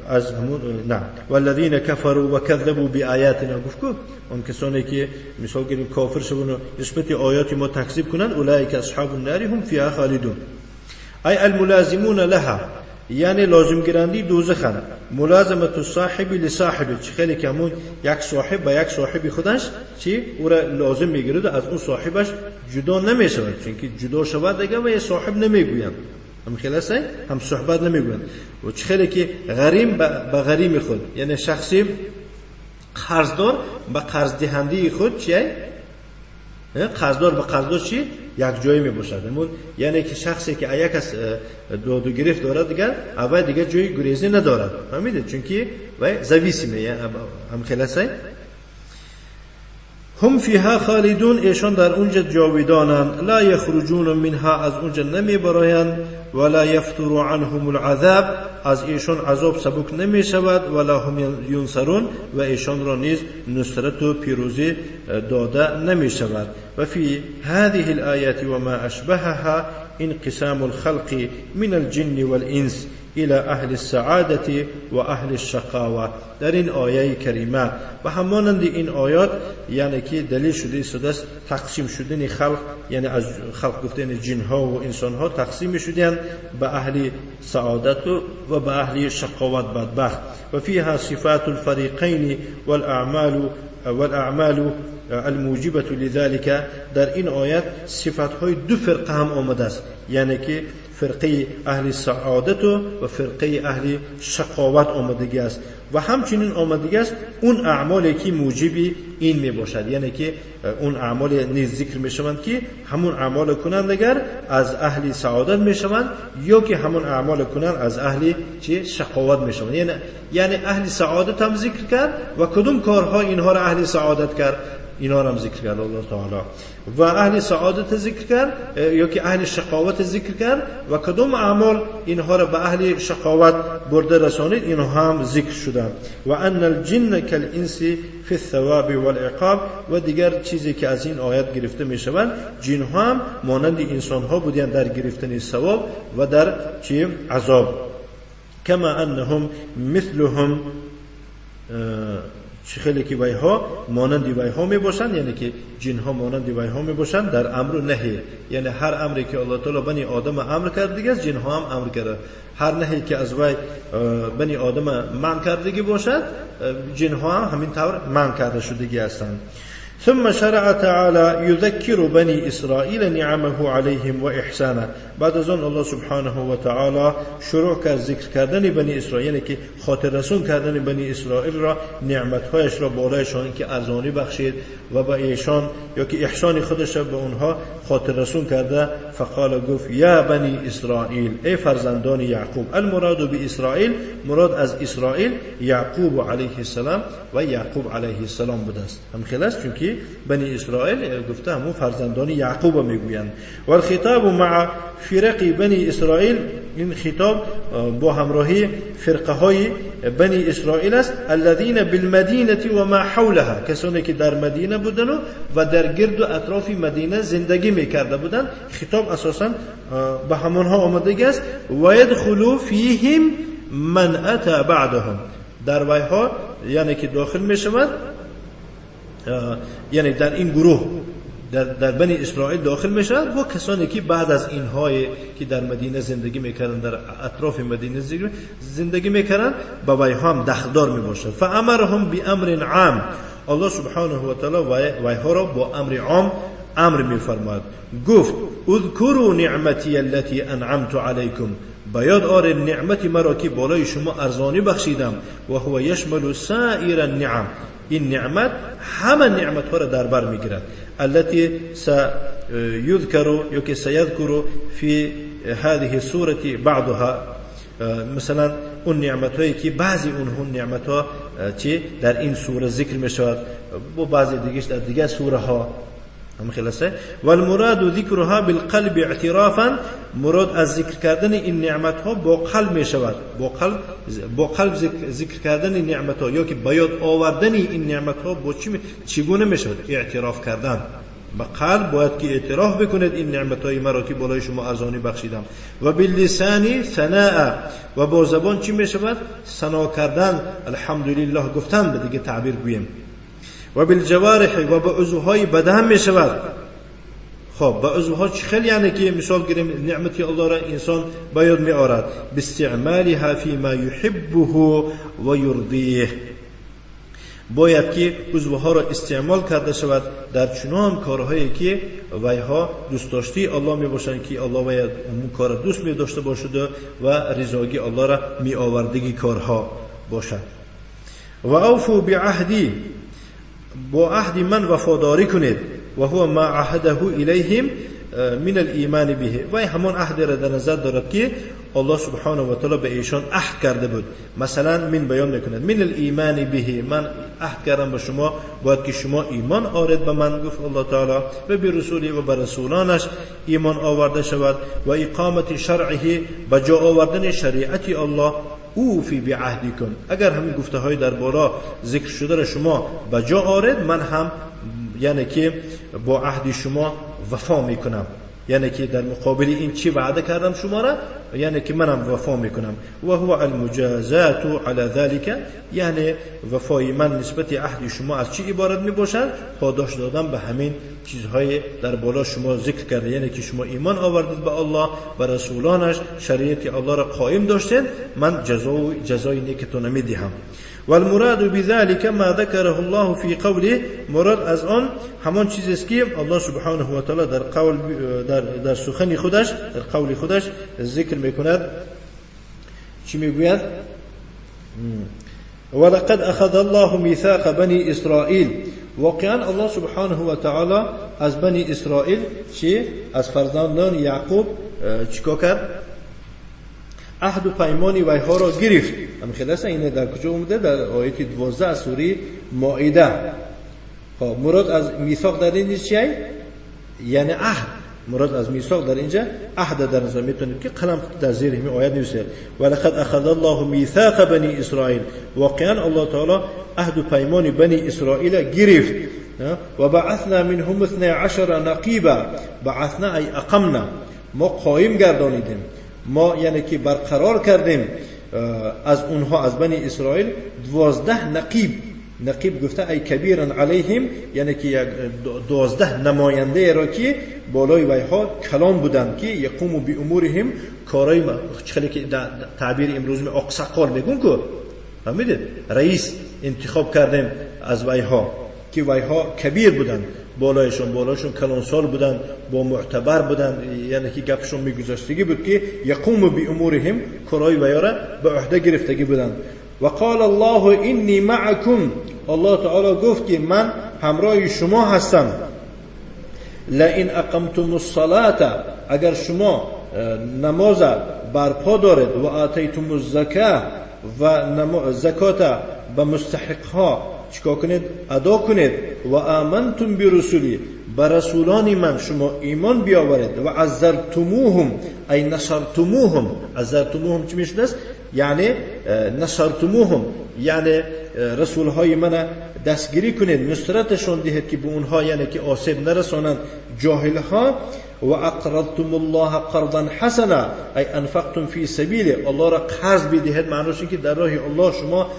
از همون نه والذین کفروا وکذبوا بآیاتنا، گفت کو اون کسانی که مثال گیریم کافر شدن و نسبت آیات ما تکذیب کنند، اولئک اصحاب النار هم فیها خالدون، ای الملازمون لها، یعنی لازم گیرندی دوزخند. ملازمت الصاحب لصاحب، چه خیلی که همون یک صاحب با یک صاحب خودش چی او را لازم میگیرد، از اون صاحبش جدا نمیشود، چون که جدا شود دیگه و یه صاحب نمیگویند، هم خلاصه هم صحبت نمیگویند. و چه خیلی که غریم به غریم خود، یعنی شخصی قرضدار به قرض دهنده خود چیه؟ قرضدار به قرضدار چی؟ یک جایی می باشد. یعنی که شخصی که یک از داد و گرفت دارد دیگر اول دیگر جای گریزی ندارد، فهمیده؟ چون که وی зависимый، هم خلاصه. هم فیها خالدون، ایشان در اونجا جاودانند، لا یخرجون منها، از اونجا نمی برایند، ولا یفتر عنهم العذاب، از ایشان عذاب سبک نمی شود، ولا هم ینصرون، و ایشان را نیز نصرت و پیروزی داده نمی شود. و فی هذه الآیات و ما اشبهها انقسام الخلق من الجن والانس الى اهل السعادة و اهل الشقاوة. در این آیه کریمه و همانند این آیات یعنی که دلیل شده است تقسیم شدن خلق، یعنی از خلق گفتن جن ها و انسان ها تقسیم شدن به اهل سعادت و به اهل شقاوت بدبخت. و فیها صفات الفریقین والاعمال الموجبة لذلك. در این آیات صفات های دو فرقه هم آمده است، یعنی که فرقه اهل سعادت و فرقه اهل شقاوت آمدگی است، و همچنین آمدگی است اون اعمالی که موجب این می باشد، یعنی که اون اعمال نیز ذکر می شوند که همون اعمال کنند اگر از اهل سعادت می شوند، یا که همون اعمال کنند از اهل چه شقاوت می شوند. یعنی اهل سعادت هم ذکر کرد و کدوم کارها اینها را اهل سعادت کرد، اینا را هم ذکر کرد الله تعالی، و اهل سعادت ذکر کرد یا که اهل شقاوت ذکر کرد و کدوم اعمال اینها را به اهل شقاوت برده رسانید، اینها هم ذکر شدند. و ان الجن کالانس فی الثواب والعقاب. و دیگر چیزی که از این آیت گرفته می شود، جن ها هم مانند انسان ها بودند در گرفتن ثواب و در چی عذاب. کما انهم مثلهم، چه خیلی که ویها مانند ویها می باشند، یعنی که جن ها مانند ویها می باشند در امر و نهی، یعنی هر امری که الله تعالی بنی آدم امر کرد دیگه جن ها هم امر کرد، هر نهی که از وی بنی آدم منع کردگی باشد جن ها هم همین طور منع کرده شدگی هستند. ثم شرع تعالى يذكر بني إسرائيل نعمه عليهم وإحسانه. بعد از آن الله سبحانه و تعالی شروع کرد ذکر کردن بنی اسرائیل، یعنی که خاطر رسون کردن بنی اسرائیل را، نعمتهایش را بالایشان که ارزانی بخشید و به ایشان یا که احسان خودش را به اونها خاطر رسون کرده. فقال، گفت یا بنی اسرائیل، ای فرزندان یعقوب. المراد باسرائیل، مراد از اسرائیل یعقوب علیه السلام و یعقوب علیه السلام بوده است. هم خلاص، چون که بنی اسرائیل گفته همون فرزندان یعقوب میگویند. و الخطاب مع فرق بنی اسرائیل، این خطاب با همراهی فرقه های بنی اسرائیل است. الذین بالمدینه و ما حولها، کسانی که در مدینه بودند و در گرد و اطراف مدینه زندگی میکرده بودند. خطاب اساسا به همانها آمدگی است. و یدخلوا فیهم من اتى بعدهم، در ویها یعنی که داخل میشود، یعنی در این گروه در بنی اسرائیل داخل میشود و کسانی که بعد از اینهای که در مدینه زندگی میکردن، در اطراف مدینه زندگی میکردن، به ویها هم دخلدار میباشد. فامرهم بامر عام، الله سبحانه و تعالی ویها را با امر عام امر میفرماید. گفت اذکروا نعمتی التي انعمت علیکم، به یاد آرید نعمت مرا که بالای شما ارزانی بخشیدم. و هو یشمل سائر النعم، این نعمت همه نعمت ها را در بر میگیرد. التي سيذكر یا که سيذكر في هذه السورة بعضها، مثلا اون نعمت هایی که بعضی اونها نعمت ها چی در این سوره ذکر می شود و بعضی دیگهش در دیگه سوره ها هم خلاصه. والمراد ذکرها بالقلب اعترافا، مراد از ذکر کردن این نعمت ها با قلب می شود، با قلب ذکر کردن نعمت ها یا که بیاد آوردن این نعمت ها با چگونه می شود؟ اعتراف کردن با قلب، باید که اعتراف بکنید این نعمت های مرا که بالای شما ارزانی بخشیدم. و باللسان ثناء، و با زبان چی می شود؟ ثنا کردن، الحمدلله گفتن، به دیگه تعبیر گوییم. و بالجوارح، و با عضوهای بدن می شود. خب با عضوها چی خیلی، یعنی که مثال گیریم نعمت الله را انسان باید می آرد، باستعمالها فيما يحبه و یرضیه، باید که عضوها را استعمال کرده شود در چنان کارهایی که ویها دوست داشتی الله می باشند، که الله باید اون کار دوست می داشته باشد و رضاگی الله را می آوردگی کارها باشد. و اوفوا بعهدی، با عهد من وفاداری کنید. و هو ما عهده الیهم من الایمان به، و همان عهد را در نظر دارد که الله سبحانه و تعالی به ایشان عهد کرده بود. مثلا من بیان میکند من الایمان به، من عهد کردم به شما، باید که شما ایمان آرید به من، گفت الله تعالی، و به رسولی و به رسولانش ایمان آورده شود، و اقامت شرعه، به جا آوردن شریعت الله. اوفی بعهدکم، اگر همین گفته های در بالا ذکر شده را شما به جا آرید، من هم یعنی که با عهد شما وفا میکنم، یعنی که در مقابل این چی وعده کردم شما را، یعنی که منم وفا میکنم. و هو المجازات علی ذلك، یعنی وفای من نسبت عهد شما از چی عبارت میباشد؟ پاداش دادن به همین چیزهای در بالا شما ذکر کرده، یعنی که شما ایمان آوردید به الله و رسولانش، شریعت الله را قائم داشتید، من جزای نیکتون میدهم. والمراد بذلك ما ذكره الله في قوله، مراد از آن همان چیزی است که الله سبحانه و تعالی در قول در سخن خودش، در قول خودش ذکر میکند. چی میگوید؟ ولقد اخذ الله میثاق بنی اسرائیل، واقعا الله سبحانه و تعالی از بنی اسرائیل چی؟ از فرزندان یعقوب چیکار کرد؟ عهد و پیمان ویها را گرفت. هم خلاصه اینه در کجا اومده؟ در آیت 12 از سوره مائده. خب مراد از میثاق در اینجا چیه؟ یعنی عهد. مراد از میثاق در اینجا عهد در نظر میتونید که قلم در زیر همین آیت نوشته ولقد اخذ الله میثاق بنی اسرائیل، واقعا الله تعالی عهد و پیمان بنی اسرائیل گرفت. و بعثنا منهم 12 نقیبا، بعثنا ای اقمنا، ما قایم گردانیدیم، ما یعنی که برقرار کردیم از اونها، از بنی اسرائیل 12 نقیب. نقیب گفته ای کبیرن علیهم، یعنی که 12 نماینده را که بالای ویها کلام بودند که یقومو بی امورهم، کارای خیلی که تعبیر امروز می آقسقال میگون که فهمیدید، رئیس انتخاب کردیم از ویها که ویها کبیر بودند، بالایشون کلانسال بودند، با معتبر بودند، یعنی که گپشون میگذاشتگی بود که یقوم بی امورهم، کارای ویا را به عهده گرفتگی بودند. و قال الله انی معکم، الله تعالی گفت که من همراه شما هستم. لئن اقمتم الصلاة، اگر شما نماز برپا دارید، و آتیتم الزکا، و زکات به مستحق ها چیکار کنید؟ ادا کنید، و آمنتم برسولی، به رسولان من شما ایمان بیاورید، و عزرتموهم ای نصرتموهم. عزرتموهم چی میشد؟ یعنی نصرتموهم، یعنی رسولهای من دستگیری کنید، نصرتشون دهید که به اونها یعنی که آسیب نرسانند جاهلها. و اقرضتم الله قرضا حسنا ای انفقتم فی سبیله، الله را قرض بدهید، معنیش این که در راه الله شما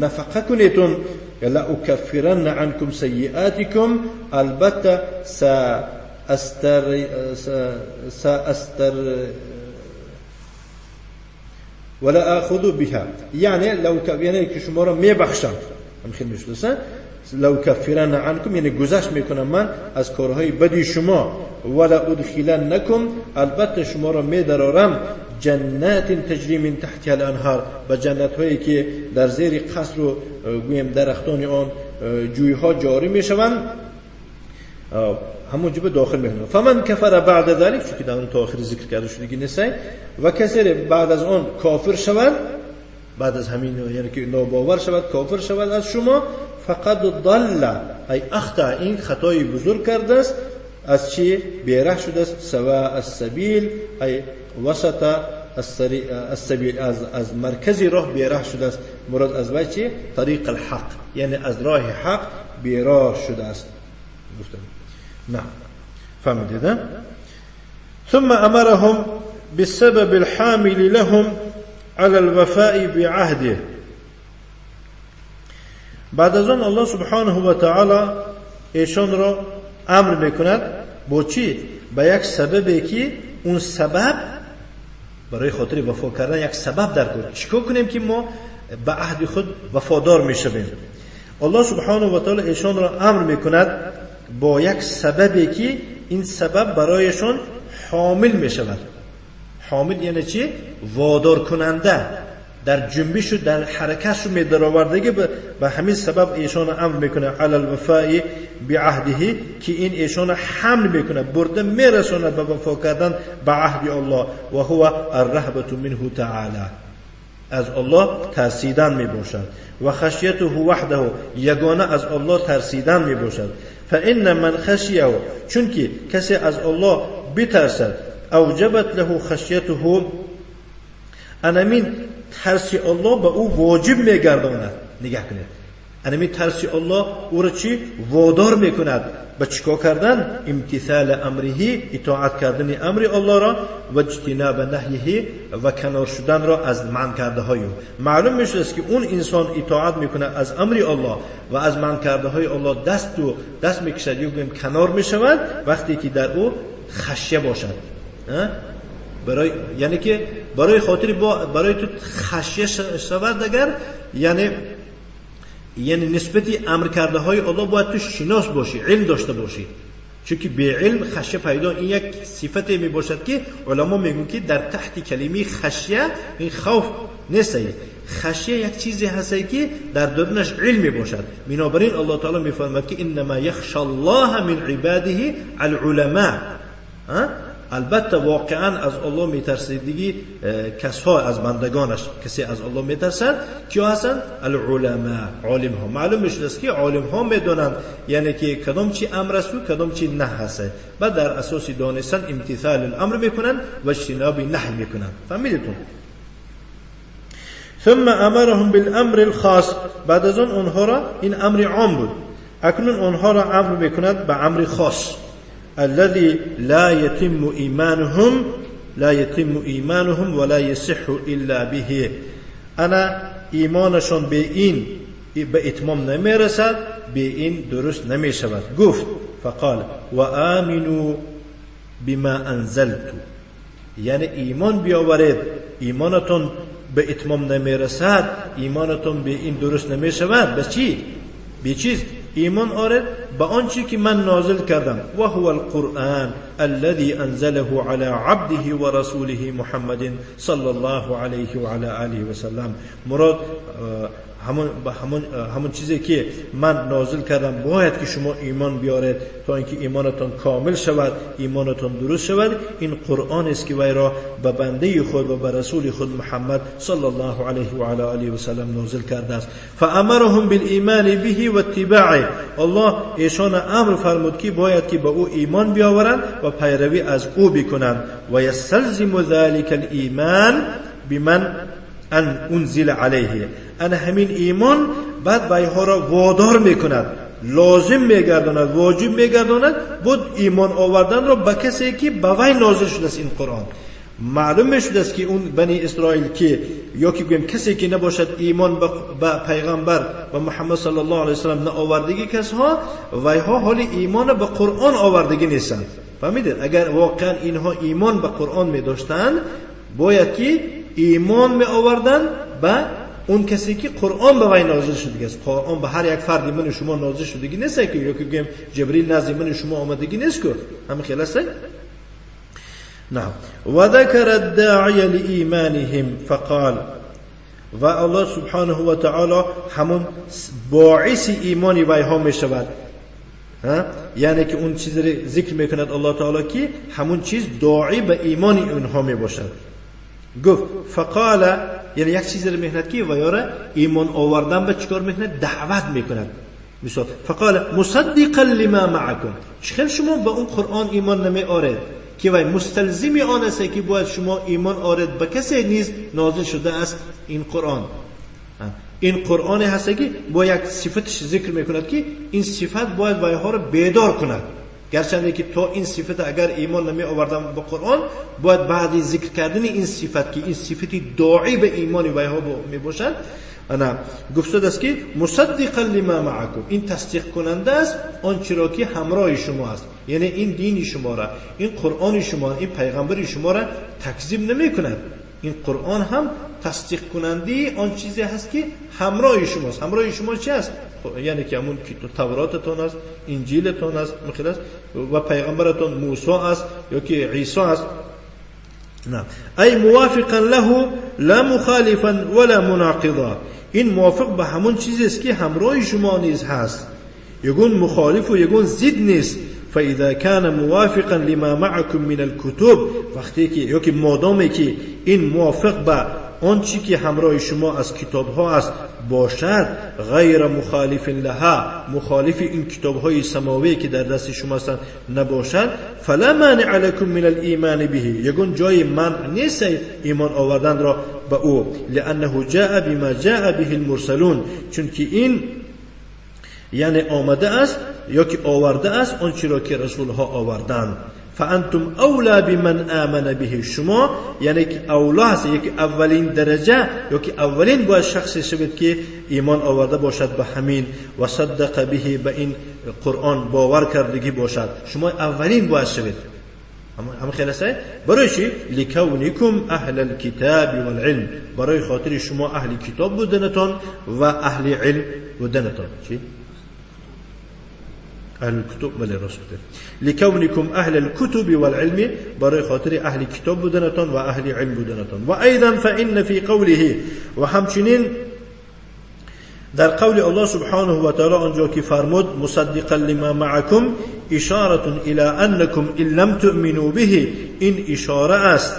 نفقه کنیتون. لأکفرن عنکم سیئاتکم، البته سأستر ولا آخذ بها، یعنی لو یعنی که شما را میبخشم، هم خیلی میشناسن. لو کفرن عنکم یعنی گذشت میکنم من از کارهای بدی شما. ولا ادخلنکم، البته شما را میدرارم. جنات تجری من تحتها الانهار، به جنت هایی که در زیر قصر و گویم درختان آن جویها جاری میشوند، همون جبه داخل میکنند. فمن کفر بعد ذلك، چون که در اون تا آخر ذکر کرده شده که نیست، و کسی بعد از آن کافر شود، بعد از همین یعنی که ناباور شود، کافر شود از شما، فقد ضل، ای اخطا، این خطای بزرگ کرده است. از چی بیره شده است؟ سواء السبیل، ای وسط السبیل، از مرکز راه بیره شده است. مراد از وی چی؟ طریق الحق، یعنی از راه حق بیراه شده است. گفتم نه فهمیدید؟ ثم امرهم بالسبب الحامل لهم على الوفاء بعهده. بعد از آن الله سبحانه و تعالی ایشان را امر میکند با چی؟ با یک سببی که اون سبب برای خاطر وفا کردن یک سبب در کار. چیکار کنیم که ما به عهد خود وفادار میشویم؟ الله سبحانه و تعالی ایشان را امر میکند با یک سببی که این سبب برایشان حامل میشود. حامل یعنی چی؟ وادار کننده، در جنبش و در حرکتش میدرآوردگی. به همین سبب ایشان امر میکنه علی الوفاء بعهده، که این ایشان حمل میکنه، برده میرساند به وفا کردن به عهد الله. و هو الرهبة منه تعالی، از الله ترسیدن میباشد. و خشیته وحده، یگانه از الله ترسیدن میباشد. فان من خشیه، چون که کسی از الله بترسد، اوجبت له خشیته، انمین ترسی الله به او واجب میگرداند. نگاه کنید، انمین ترسی الله او را چی؟ وادار میکند به چیکار کردن؟ امتثال امره، اطاعت کردن امر الله را، و اجتناب نهیه، و کنار شدن را از منع کرده های او. معلوم میشه که اون انسان اطاعت میکنه از امر الله و از منع کرده های الله دست میکشد یا گویم کنار میشود، وقتی که در او خشیه باشد. برای یعنی که برای خاطر برای تو خشیه شود، اگر یعنی نسبتی امر کرده های الله باید تو شناس باشی، علم داشته باشی، چون که بی علم خشیه پیدا. این یک صفت می باشد که علما میگن که در تحت کلمه خشیه این خوف نیست، خشیه یک چیزی هست که در درونش علم می باشد. بنابراین الله تعالی میفرماید که انما یخشى الله من عباده العلماء. البته واقعا از الله میترسیدگی کسها از بندگانش، کسی از الله میترسد کیا هستند؟ العلماء، عالم ها. معلوم میشد است که عالم ها میدونند یعنی که کدام چی امر است و کدام چی نه هست، بعد در اساس دانستن امتثال الامر میکنند و اجتناب نهی میکنند. فهمیدتون؟ ثم امرهم بالامر الخاص، بعد از آن آنها را، این امر عام بود، اکنون آنها را امر میکند به امر خاص. الذي لا يتم إيمانهم، لا يتم إيمانهم ولا يصح إلا به. أنا ایمانشان به این به اتمام نمیرسد، به این درست نمیشود. گفت فقال و آمنوا بما انزلت، یعنی ایمان بیاورید، ایمانتون به اتمام نمیرسد، ایمانتون به این درست نمیشود. به چی؟ به چیز؟ ایمان آرد به آنچه که من نازل کردم. و هو القرآن الذي انزله على عبده ورسوله محمد صلى الله علیه و علی آله و سلم. مراد همون چیزی که من نازل کردم باید که شما ایمان بیارید تا اینکه ایمانتان کامل شود، ایمانتان درست شود. این قرآن است که وی را به بنده خود و به رسول خود محمد صلی الله علیه و علی آله و سلم نازل کرده است. فامرهم بالایمان به و اتباعه، الله ایشان امر فرمود که باید که به او ایمان بیاورند و پیروی از او بکنند. و یستلزم ذلك الایمان بمن ان انزل علیه، ان همین ایمان بعد ویها را وادار میکند، لازم میگرداند، واجب میگرداند بود ایمان آوردن را به کسی که به وی نازل شده است این قرآن. معلوم میشده است که اون بنی اسرائیل که یا که گویم کسی که نباشد ایمان به پیغمبر و محمد صلی الله علیه وسلم نه آوردگی کسها، ویها حال ایمان به قرآن آوردگی نیستند. فهمیدید؟ اگر واقعا اینها ایمان به قرآن میداشتند باید که ایمان می آوردن به اون کسی که قرآن به وی نازل شده است. قرآن به هر یک فردی من شما نازل شدگی نیست که یا که گویم جبریل نزد من شما آمدگی نیست که همین خیلی است. نعم. وذكر الداعي لإيمانهم فقال، و الله سبحانه و تعالی همون باعث ایمانی ویها می شود، یعنی که اون چیز را ذکر میکند الله تعالی که همون چیز داعی به ایمان اونها می باشد. گفت فقال، یعنی یک چیز را میکند که ویا را ایمان آوردن به چیکار میکند؟ دعوت میکند. مثال فقال مصدقا لما معكم، چخیل شما به اون قرآن ایمان نمی آرد که وی مستلزم آن است که باید شما ایمان آرد به کسی نیز نازل شده است این قرآن. این قرآن هست که با یک صفتش ذکر میکند که این صفت باید ویها را بیدار کند، گرچنده که تا این صفت اگر ایمان نمی آوردن به قرآن، باید بعد ذکر کردن این صفت که این صفت داعی به ایمان ویها می باشد، انا گفته است که مصدقا لما معکم، این تصدیق کننده است آنچه را که همراه شما است، یعنی این دین شما را، این قرآن شما، این پیغمبر شما را تکذیب نمی کند. این قرآن هم تصدیق کننده آن چیزی هست که همراه شماست. همراه شما چی است؟ یعنی که همون توراتتان است، انجیلتان است، مخیل است، و پیغمبرتان موسی است یا که عیسی است. نه، ای موافقا له لا مخالفا ولا مناقضا، این موافق به همون چیزی است که همراه شما نیز هست، یگون مخالف و یگون ضد نیست. فاذا كان موافقا لما معكم من الكتب، وقتی که یا که مادامی که این موافق به آن چی که همراه شما از کتاب ها است باشد، غیر مخالف لها، مخالف این کتاب های سماوی که در دست شما هستند نباشد، فلا مانع لكم من الایمان به، یگون جای منع نیست ایمان آوردن را به او، لانه جاء بما جاء به المرسلون، چون که این یعنی آمده است یا که آورده است آنچه را که رسول ها آوردند. فانتم اولا بمن آمن به، شما یعنی که اولا هست، یکی اولین درجه یا که اولین باید شخصی شود که ایمان آورده باشد به همین و صدق به، به این قرآن باور کردگی باشد، شما اولین باید شوید. هم خیلی است. برای چی؟ لکونکم اهل الكتاب والعلم، برای خاطر شما اهل کتاب بودنتان و اهل علم بودنتان. چی؟ اهل الكتب، بله راست گفته. لکونکم اهل الكتب والعلم، برای خاطر اهل کتاب بودنتان و اهل علم بودنتان. و ایضا فان فی قوله، و همچنین در قول الله سبحانه و تعالی آنجا که فرمود مصدقا لما معکم، اشاره الی انکم ان لم تؤمنوا به، این اشاره است،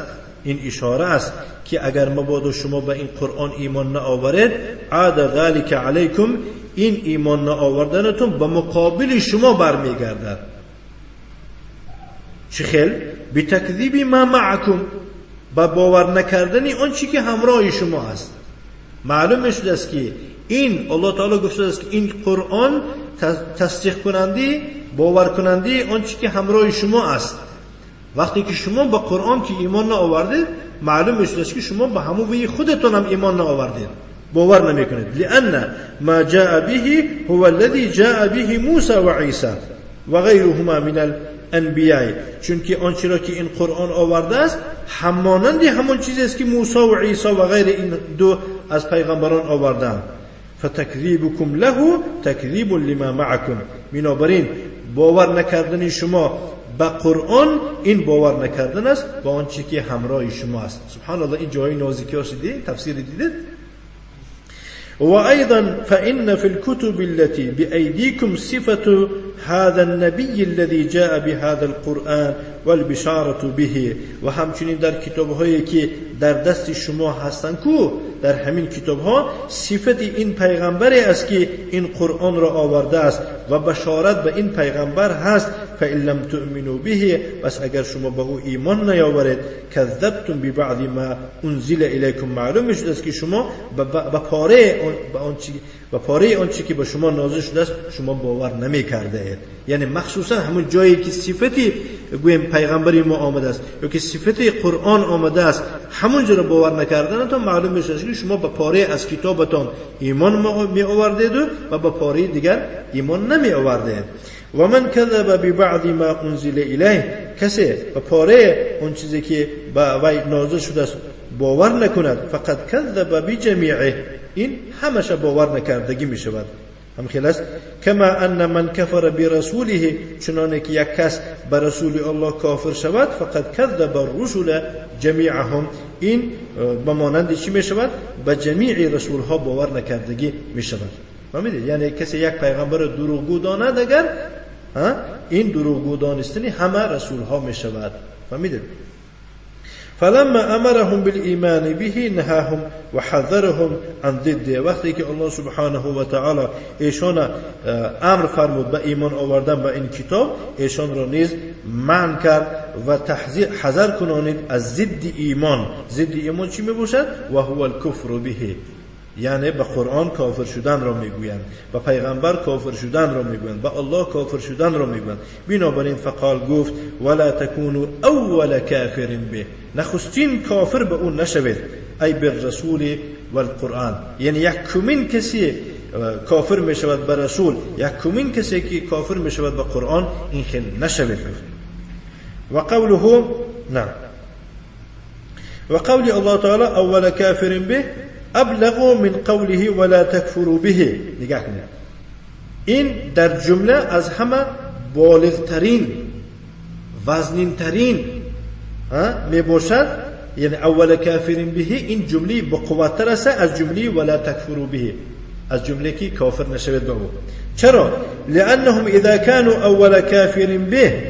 این اشاره است که اگر مبادا شما به این قرآن ایمان نآورید، عاد ذلک علیکم، این ایمان نآوردنتون به مقابل شما برمیگردد. چه خیل؟ بتکذیب ما معکم، به باور نکردن آن چی که همراه شما است. معلوم شده است که این الله تعالی گفته است که این قرآن تصدیق کننده، باور کننده آن چی که همراه شما است. وقتی که شما به قرآن که ایمان نآوردید، معلوم شده است که شما به همون وی خودتون هم ایمان نآوردید، باور نمیکنید. لأن ما جاء به هو الذي جاء به موسى وعيسى وغيرهما من الانبیاء، چون که آنچه را که این قرآن آورده است همانند همون چیزی است که موسی و عیسی و غیر این دو از پیغمبران آوردند. فتکذیبکم له تکذیب لما معکم، بنابراین باور نکردن شما به قرآن این باور نکردن است با آنچه که همراه شما است. سبحان الله، این جای نازکی ها دیدید، تفسیر دیدید. وأيضا فإن في الكتب التي بأيديكم صفة هذا النبي الذي جاء بهذا القرآن والبشارة به، و همچنین در کتاب‌هایی که در دست شما هستند کو، در همین کتاب‌ها صفت این پیغمبری است که این قرآن را آورده است و بشارت به این پیغمبر هست. فإن لم تؤمنوا به، پس اگر شما به او ایمان نیاورید، کذبتم ببعض ما انزل الیکم، معلوم شده است که شما به پاره آنچه که به شما نازل شده است شما باور نمی کرده اید. یعنی مخصوصا همون جایی که صفتی گویم پیغمبری ما آمده است یا که صفت قرآن آمده است، همونجا را باور نکردنتان معلوم میشه که شما به پاره از کتابتان ایمان می آوردید و به پاره دیگر ایمان نمی آوردید. و من کذب ببعض ما انزل الیه، کسی به پاره اون چیزی که به وی نازل شده است باور نکند، فقد کذب بجمیعه، این همش باور نکردگی می شود. هم خلاص كما أن من كفر برسوله چنانه که یک کس به رسول الله کافر شود فقد كذب الرسل جميعهم، این به مانند چی می شود؟ به جمیع رسول ها باور نکردگی می شود. فهمیدید؟ یعنی کسی یک پیغمبر دروغگو داند اگر این دروغگو دانستن همه رسول ها می شود. فهمیدید؟ فلما امرهم بالایمان به نهاهم وحذرهم عن ضده. وقتی که الله سبحانه و تعالی ایشان امر فرمود به ایمان آوردن به این کتاب، ایشان را نیز منع کرد و حذر کنانید از ضد ایمان. ضد ایمان چی می باشد؟ و هو الکفر به، یعنی به قرآن کافر شدن را میگویند، به پیغمبر کافر شدن را میگویند، به الله کافر شدن را میگویند. بنابراین فقال گفت ولا تکونوا اول کافر به، نخستین کافر به اون نشوید، ای بالرسول والقرآن. یعنی یکمین کسی کافر میشود به رسول، یکمین کسی که کافر میشود به قرآن، این خیلی نشوید. و قوله نعم و قول الله تعالی اول کافر به ابلغ من قوله ولا تکفروا به. نگاه کنید، این در جمله از همه بالغترین وزنینترین می باشد. یعنی اول کافر به، این جمله بقوت‌تر است از جمله ولا تکفروا به، از جمله که کافر نشوید به او. چرا؟ لانهم اذا كانوا اول کافر به،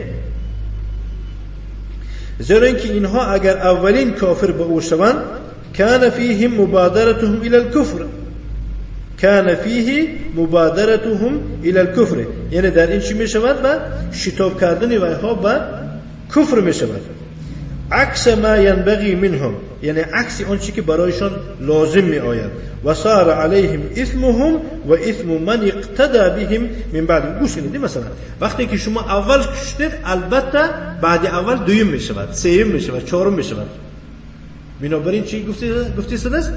زیرا اینکه اینها اگر اولین کافر به او شوند كان فيهم مبادرتهم إلى الكفر، كان فيه مبادرتهم إلى الكفر، یعنی در این چی می شود؟ و شتاب کردن ویها به کفر می شود. عکس ما ينبغي منهم، یعنی عکس آن چی که برایشان لازم می آید. و صار عليهم اثمهم و اثم من اقتدى بهم من بعد. گوش کنید، مثلا وقتی که شما اول کشتید البته بعد اول دویم می شود، سوم می شود، چهارم می شود. بنابراین چی گفتی است؟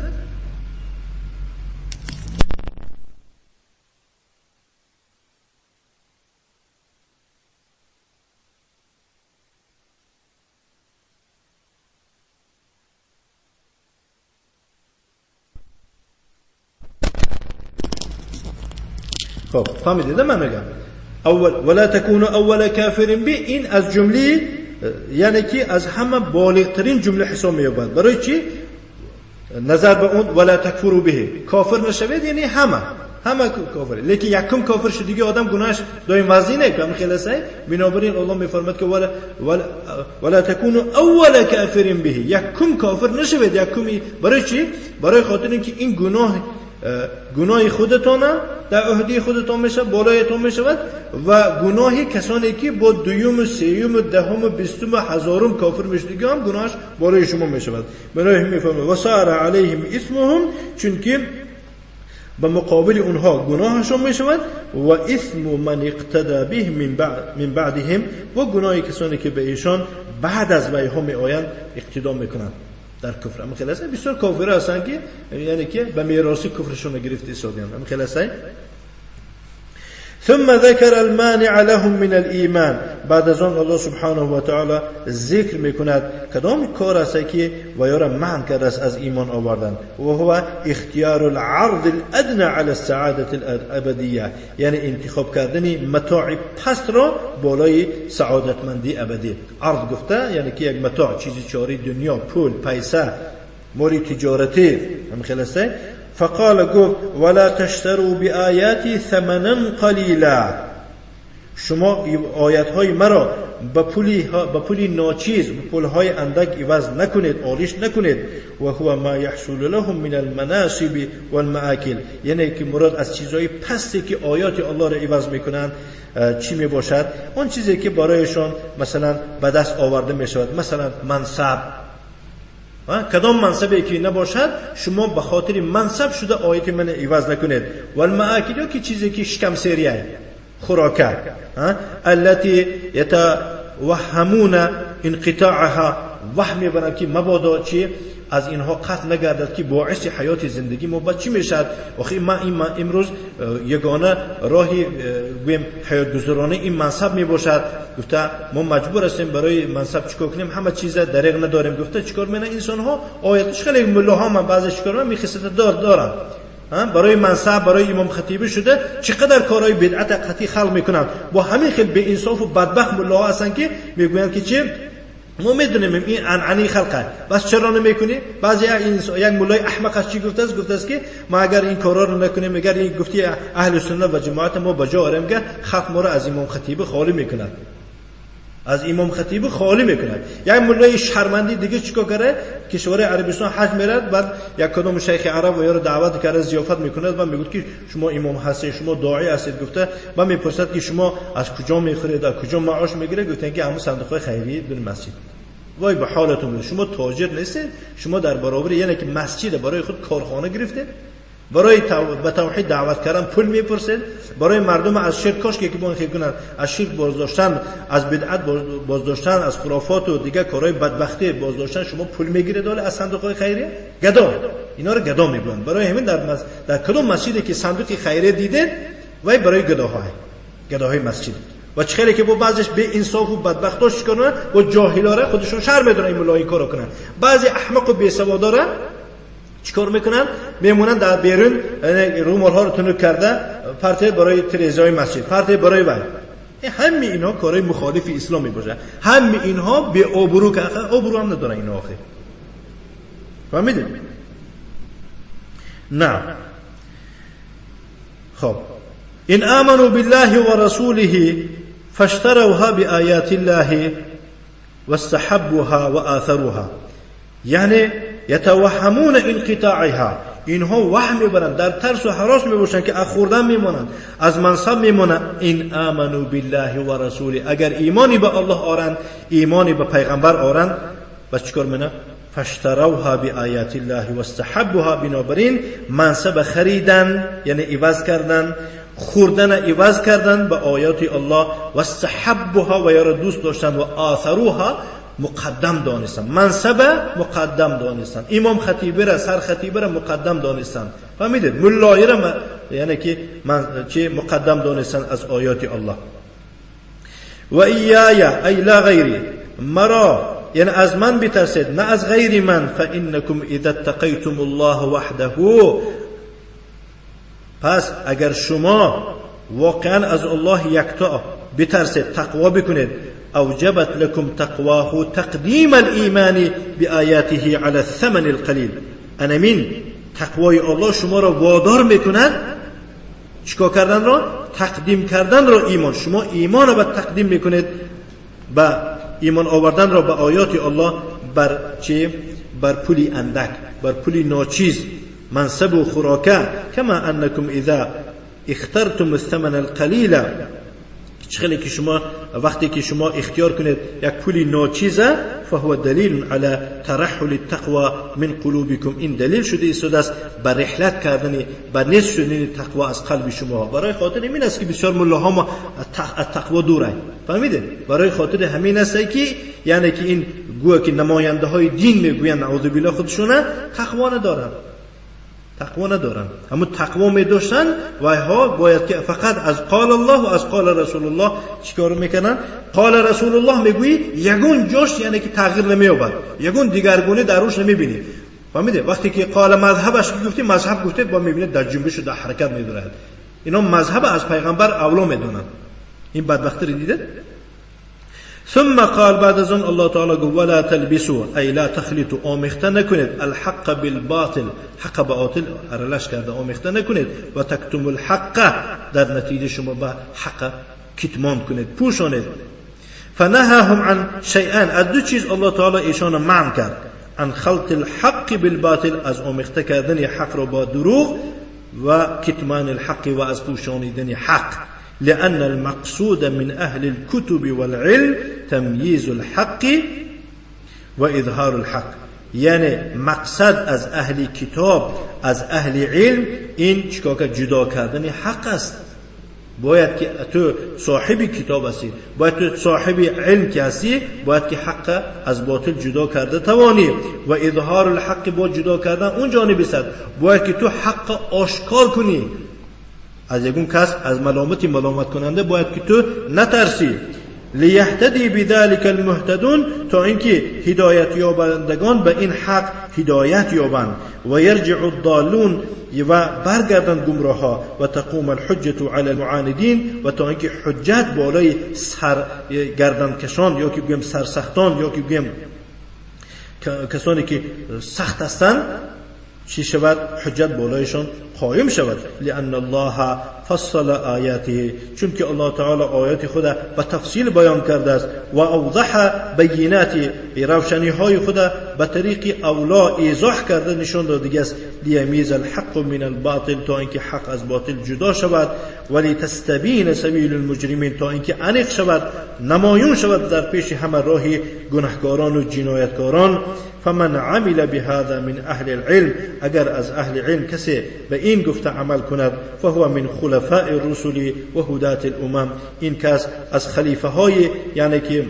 خب فهمیدید من میگم اول ولا تكونوا اول کافر به، این از جمله یعنی که از همه بالغترین جمله حساب می‌یابد. برای چی؟ نظر به اون ولا تکفروا به، کافر نشوید، یعنی همه کافر. لیکن یکم کافر شد دیگه آدم گناهش دایم وزینه که خیلی سعی. بنابراین الله میفرماد که ولا تکونوا اول کافر به، یکم کافر نشوید، یکمی. برای چی؟ برای خاطر اینکه این گناه خودتان در عهده خودتان میشه، بالایتان میشود و گناه کسانی که با دویم و سیوم و دهم و بیستم و هزارم کافر میشه دیگه هم گناهش بالای شما میشود. برای همین میفرماید و صار علیهم اثمهم، چون که به مقابل اونها گناهشون میشود و اثم من اقتدى به من بعدهم، و گناه کسانی که به ایشان بعد از ویها میآیند اقتدا میکنند در کفر. اما خلاصه بسیار کافر هستند که یعنی که به میراث کفرشون گرفته ایستادند. اما خلاصه ثم ذكر المانع لهم من الایمان، بعد از آن الله سبحانه و تعالی ذکر میکند کدام کار است که ویا را منع کرده است از ایمان آوردن، و هو اختیار العرض الادنى على السعادة الابدیه، یعنی انتخاب کردن متاع پست را بالای سعادتمندی ابدی. عرض گفته یعنی که یک متاع، چیزی چاری دنیا، پول، پیسه، مال تجارتی. هم خلاصه فقال گفت ولا تشتروا بآیاتی ثمنا قلیلا، شما آیت های مرا به پولی ناچیز، به پولهای اندک عوض نکنید، آلیش نکنید. و هو ما یحصل لهم من المناصب والمآکل، یعنی که مراد از چیزهای پستی که آیات الله را عوض میکنند چی میباشد؟ آن چیزی که برایشان مثلا به دست آورده میشود، مثلا منصب. کدام منصبی که نباشد شما به خاطر منصب شده آیت من عوض نکنید. والمآکل که چیزی که شکم سیریه، خوراکه، التي يتوهمون انقطاعها، وهم میبرند که مبادا چی از اینها قطع نگردد که باعث حیات زندگی ما با چی میشد. آخه ما امروز یگانه راهی گویم حیات گذرانه این منصب میباشد. گفته ما مجبور هستیم برای منصب چیکار کنیم، همه چیز دریغ نداریم. گفته چیکار میکنن انسان ها؟ آیتش خیلی ملاها من بعضی چیکار میکنن، میخصت دارن. برای منصب، برای امام خطیبی شده چقدر کارهای بدعت قطعی خلق میکنن. با همین خیلی به انصاف و بدبخت ملاها هستن که میگویند که چه ما میدونیم این عنعنی خلقه، بس چرا نمیکنی؟ بعضی یک مولای احمق از چی گفته است؟ گفته است که ما اگر این کارا رو نکنیم، اگر این گفتی اهل سنت و جماعت ما بجا آریم که خلق ما رو از امام خطیب خالی میکنند، از امام خطیب خالی میکند. یک مولای شرمندی دیگه چیکار کرده؟ کشور عربستان حج میرد، بعد یک کدوم شیخ عرب و یارو دعوت کرده ضیافت میکند و میگه که شما امام هستید، شما داعی هستید گفته، و میپرسد که شما از کجا میخورید، از کجا معاش میگیرید؟ گفتن که همون صندوق خیریه در مسجد. وای به حالتون، شما تاجر نیستید، شما در برابر یعنی که مسجد برای خود کارخانه گرفتید، برای به توحید دعوت کردن پول میپرسید، برای مردم از شرک کاش که بان خیر کنن، از شرک بازداشتن، از بدعت بازداشتن، از خرافات و دیگه کارهای بدبختی بازداشتن شما پول میگیرید ولی از صندوق خیریه. گدا، اینا رو گدا میگن. برای همین در کدوم مسجدی که صندوق خیریه دیدید وای برای گداهای، گداهای مسجد. و چه که با بعضیش به انصاف و بدبختاش کنن و جاهلا خودشون شرم میدونن این ملایی کارو کنن. بعضی احمق و بیسواداره چیکار میکنن؟ میمونن در بیرون رومالها رو تنک کرده، پرته برای تریزای مسجد، پرته برای وای. همه اینها کارهای مخالف اسلام میباشه. همه اینها به آبرو که آبرو هم ندارن اینا آخه. فهمیدید؟ نه. خب ان آمنوا بالله ورسوله فاشتروها بآیات الله واستحبوها وآثروها، یعنی یتوهمون انقطاعها، اینها وهم میبرند، در ترس و هراس میباشند که از خوردن میمانند، از منصب میمانند. این آمنوا بالله و رسوله، اگر ایمانی به الله آرند، ایمانی به پیغمبر آرند، بس چیکار منه؟ فاشتروها بآیات الله واستحبوها، بنابراین منصب خریدن یعنی عوض کردن، خوردن عوض کردن به آیات الله، واستحبوها و یارا دوست داشتن، و آثروها مقدم دانستن، منصب مقدم دانستن، امام خطیبه را، سر خطیبه را مقدم دانستن. فهمیدید؟ ملایی را یعنی که من چه مقدم دانستن از آیات الله. و ایای ای لا غیری، مرا یعنی از من بترسید نه از غیر من. فانکم اذا اتقیتم الله وحده، پس اگر شما واقعا از الله یکتا بترسید، تقوا بکنید، اوجبت لكم تقواه تقدیم الایمان بآیاته على الثمن القلیل. انا من تقوای الله شما را وادار میکند چیکار کردن را؟ تقدیم کردن را ایمان. شما ایمان را به تقدیم میکنید، به ایمان آوردن را به آیات الله بر چه؟ بر پولی اندک، بر پولی ناچیز، منصب و خوراکه. کما انکم اذا اخترتم الثمن القلیل، چخلی که شما وقتی که شما اختیار کنید یک پولی ناچیزه، فهو دلیل علی ترحل التقوى من قلوبكم، این دلیل شده ایستاده است بر رحلت کردن، بر نیست شدن تقوا از قلب شما. برای خاطر این است که بسیار ملاها ما از تقوا دورند. فهمیدید؟ برای خاطر همین است که یعنی که این گویا که نماینده های دین میگویند نعوذ بالله خودشونه تقوا ندارن، تقوا ندارن. همون تقوا می داشتن وایها باید که فقط از قال الله و از قال رسول الله چیکار میکنن؟ قال رسول الله میگویی یگون جاش یعنی که تغییر نمییابد، یگون دیگرگونی در روش نمیبینی. فهمیده؟ وقتی که قال مذهبش که گفتی مذهب گفته با میبینه در جنبش و در حرکت میدارد. اینا مذهب از پیغمبر اولا میدونن. این بدبختی رو دیده؟ ثم قال، بعد از اون الله تعالی گفت ولا تلبسوا ای لا تخلطوا، آمیخته نکنید الحق بالباطل، حق به باطل ارلش کرده آمیخته نکنید، و تکتم الحق، در نتیجه شما به حق کتمان کنید، پوشانید. فنهاهم عن شیئا، از دو چیز الله تعالی ایشان منع کرد، عن خلط الحق بالباطل، از آمیخته کردن حق را با دروغ، و کتمان الحق و از پوشانیدن حق. لأن المقصود من أهل الكتب والعلم تمييز الحق وإظهار الحق، یعنی مقصد از اهل کتاب، از اهل علم این چیکار که جدا کردن حق است. باید که تو صاحب کتاب هستی، باید تو صاحب علم که هستی، باید که حق از باطل جدا کرده توانی، و اظهار الحق با جدا کردن اون جانب است، باید که تو حق آشکار کنی، از یکون کس از ملامت ملامت کننده باید که تو نترسی. لیهتدی بذلك المهتدون تا اینکه هدایت یابندگان به این حق هدایت یابند و یرجع الضالون و برگردند گمراه‌ها و تقوم الحجة علی المعاندین و تا اینکه حجت بالای سر گردنکشان یا که بگیم سرسختان یا که بگیم کسانی که سخت هستند چی شود؟ حجت بالایشان قایم شود. لأن الله فصل آیاته، چون که الله تعالی آیات خود به تفصیل بیان کرده است و اوضح بینات، روشنی های خود به طریق اولا ایضاح کرده نشان داده است. لیمیز الحق من الباطل، تا اینکه حق از باطل جدا شود، ولی تستبین سبیل المجرمین، تا اینکه انیق شود، نمایون شود در پیش همه راه گناهکاران و جنایتکاران. فمن عمل بهذا من اهل العلم، اگر از اهل علم کسی به این گفته عمل کند، فهو من خلفاء الرسل و هداة الامم، این کس از خلیفه های یعنی که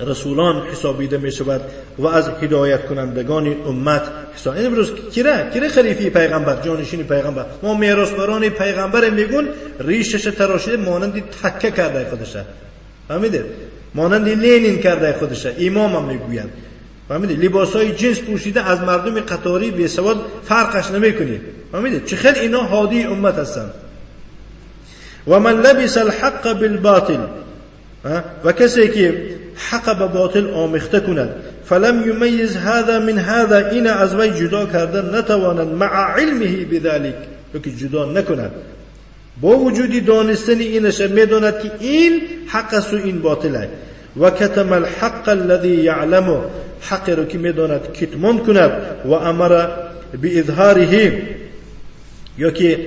رسولان حسابیده می شود و از هدایت کنندگان امت حساب. امروز کیره خلیفه پیغمبر، جانشین پیغمبر، ما میراثبران پیغمبر میگون ریشش تراشیده مانند تکه کرده خودشه، فهمیده؟ مانند لنین کرده خودشه، امام هم میگوید، فهمیده؟ لباسای جنس پوشیده از مردم قطاری بی سواد فرقش نمیکنی، فهمیده؟ چه خیلی اینا هادی امت هستند. و من لبس الحق بالباطل، و کسی که حق به باطل آمیخته کند، فلم یمیز هذا من هذا، این از وی جدا کردن نتواند، مع علمه بذلك، که جدا نکند، با وجودی دانستن اینش میداند که این حق است و این باطل است. و کتم الحق الذي یعلمه، حق رو که میداند کتمان کند، و امر باظهاره، یا که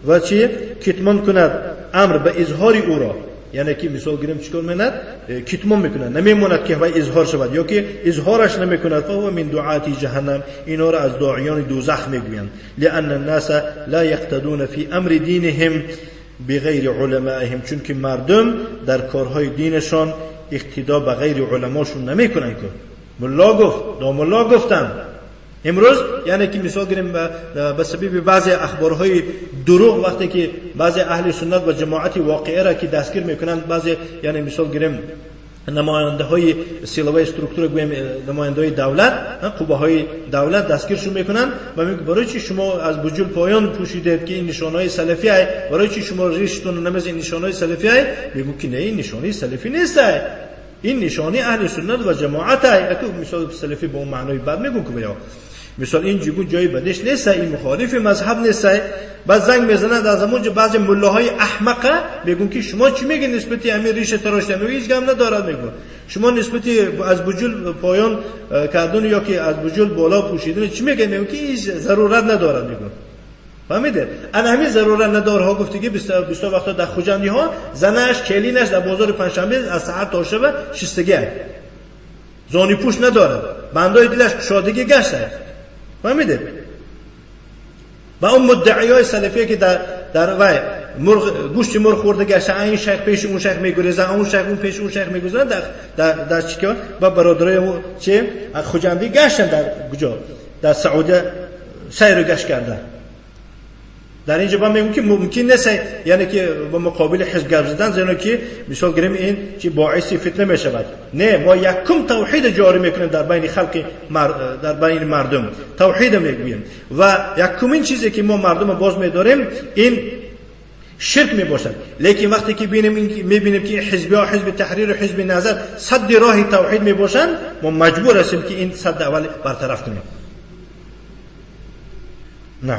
و چی کتمان کند، امر به اظهار او را، یعنی که مثال گیریم چیکار میکند؟ کتمان میکند، نمیماند که وی اظهار شود یا که اظهارش نمیکند. فهو من دعاة جهنم، اینا را از داعیان دوزخ میگویند. لان الناس لا یقتدون فی امر دینهم بغیر علمائهم، چون که مردم در کارهای دینشان اقتدا به غیر علماشون نمیکنند. که ملا گفت، داملا گفتن. امروز یعنی که مثال گیریم به سبب بعضی اخبارهای دروغ، وقتی که بعضی اهل سنت و جماعت واقعه را که دستگیر میکنند، بعضی یعنی مثال گیریم نماینده های силовой структура، گویم نماینده های دولت، قوه های دولت دستگیرشون میکنن و میگن برای چی شما از بجول پایان پوشیدید که این نشانه های سلفی های، برای چی شما ریشتون نمیز این نشانه های سلفی های؟ میگن که نه، این نشانه سلفی نیست، این نشانه اهل سنت و جماعت های. مثال سلفی به اون معنای بد میگن که بیا مثال این جگون جای بدش نیست، این مخالف مذهب نیست. بعد زنگ میزنند از اونجا بعضی ملاهای احمقه میگن که شما چی میگین نسبت امیر ریش تراشته؟ میگه هیچ گم ندارد. میگن شما نسبت از بجول پایان کردن یا که از بجول بالا پوشیدن چی میگین؟ میگن که هیچ ضرورت ندارد. میگن فهمیده؟ انا همین ضرورت ندارها گفتگی 20 وقتا در خوجندی ها زنش کلینش در بازار پنجشنبه از ساعت تا شب شستگی زانی پوش ندارد، بندای دلش شادگی گشته، فهمیده؟ و اون مدعی های سلفیه که در وای مرغ گوشت مرغ خورده گشته، این شیخ پیش اون شیخ میگریزه، اون شیخ اون پیش اون شیخ میگریزه، در در چیکار و برادرای اون چه خوجندی گشتن در کجا؟ در سعودی سیر و گشت کردن. در اینجا با میگم که ممکن نیست یعنی که با مقابل حزب گپ زدن، زیرا که مثال گیریم این که باعث فتنه میشود. نه، ما یکم توحید جاری میکنیم در بین خلق در بین مردم توحید میگوییم و یکمین چیزی که ما مردم باز میداریم این شرک میباشد. لیکن وقتی که میبینیم که حزب ها، حزب تحریر و حزب نظر صد راه توحید میباشند، ما مجبور هستیم که این صد اول برطرف کنیم. نه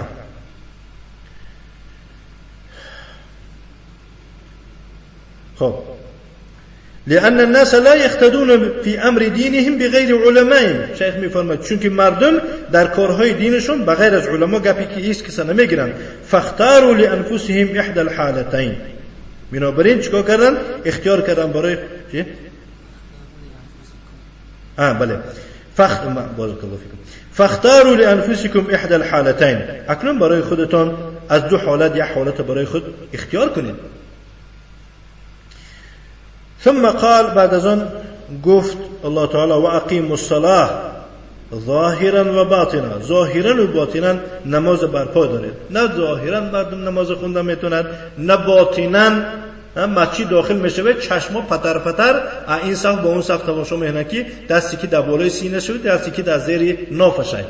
خب، لأن الناس لا يقتدون في امر دینهم بغیر علمائهم. شیخ میفرماید چون که مردم در کارهای دینشون بغیر از علما گپی که ایست کسا نمیگیرن. فاختاروا لانفسهم احدى الحالتين. بنابراین چیکار کردن؟ اختیار کردن برای چی؟ بله، بارک الله فیکم. فاختاروا لانفسکم احدى الحالتين. اکنون برای خودتان از دو حالت یک حالت برای خود اختیار کنید. ثم قال، بعد از آن گفت الله تعالی و اقیموا الصلاة ظاهرا و باطنا. ظاهرا و باطنا نماز برپا دارید. نه ظاهرا مردم نماز خوندن میتونند، نه باطنا масҷид дохил мешавад, чашмо патар патар ин саф ба он саф тамошо мекунанд, ки дасти ки дар болои сина шуд, дасти ки дар зери нофашай.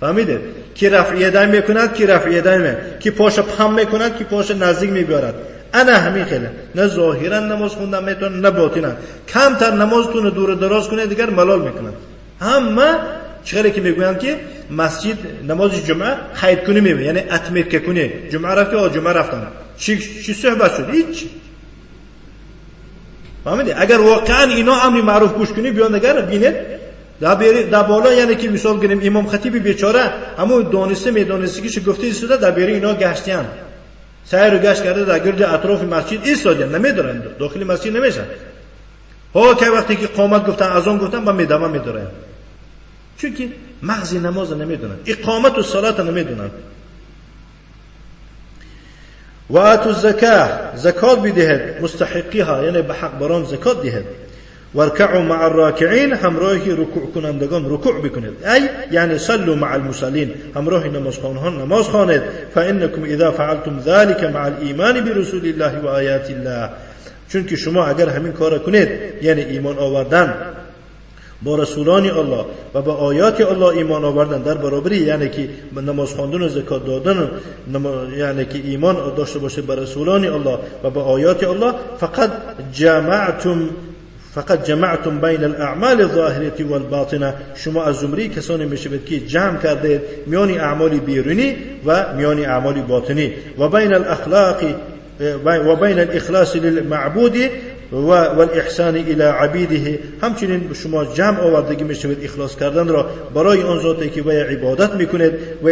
Фаҳмидед? Ки рафъ ядайн мекунад, ки рафъ ядайн мекунад, ки поша пам мекунад, ки поша наздик мебиёрад. Ана ҳамин хеле. На зоҳиран намоз хондан метавонад, на ботинан. Камтар намозтонро дуру дароз кунед, дигар малол мекунад. Ҳама чӣ ки мегӯянд, ки масҷид намози ҷумъа қайдкунӣ мебинад, яъне отметка кунӣ. Ҷумъа рафти, о ҷумъа рафтам. Чӣ суҳбат шуд? Ҳеҷ. Фаҳмидед? Агар воқеан ино амри маъруф гӯш кунӣ, биён агар бинед, дар боло, яъне ки мисол гирем, имом хатиби бечора ҳамун дониста медонистагишу гуфта истода, дар бери ино гаштиянд. Сайру гашт карда дар гирди атрофи масҷид истодиянд, намедоранд, дохили масҷид намешаванд. Ҳо ки вақте ки қомат гуфтан, азон гуфтан, ба медама медоранд. Чунки мағзи намоза намедонанд, иқомату салата намедонанд. Ва ату зака, закот бидиҳед, мустаҳиқиҳа, яъне ба ҳақ барон закот диҳед. واركعوا مع الراكعين، همراه ركوع کنندگان رکوع بکنید. ای یعنی صلوا مع المصلين، همراه نمازخوانان نماز خوانید. فانكم اذا فعلتم ذلك مع الايمان برسول الله وآيات الله، چون که شما اگر همین کار کنید، یعنی ایمان آوردن با رسولان الله و با آیات الله ایمان آوردن در برابری، یعنی که نماز خواندن و زکات دادن، یعنی که ایمان داشته باشه به رسولان الله و با آیات الله، فقط جمعتم بین الاعمال الظاهرة والباطنه، شما از زمره کسانی میشوید که جمع کردید میان اعمال بیرونی و میان اعمال باطنی، و بین الاخلاق و بین الاخلاص للمعبود و الاحسان الى عبیده، همچنین شما جمع آوردگی میشوید اخلاص کردن را برای آن ذاتی که وی عبادت میکنید و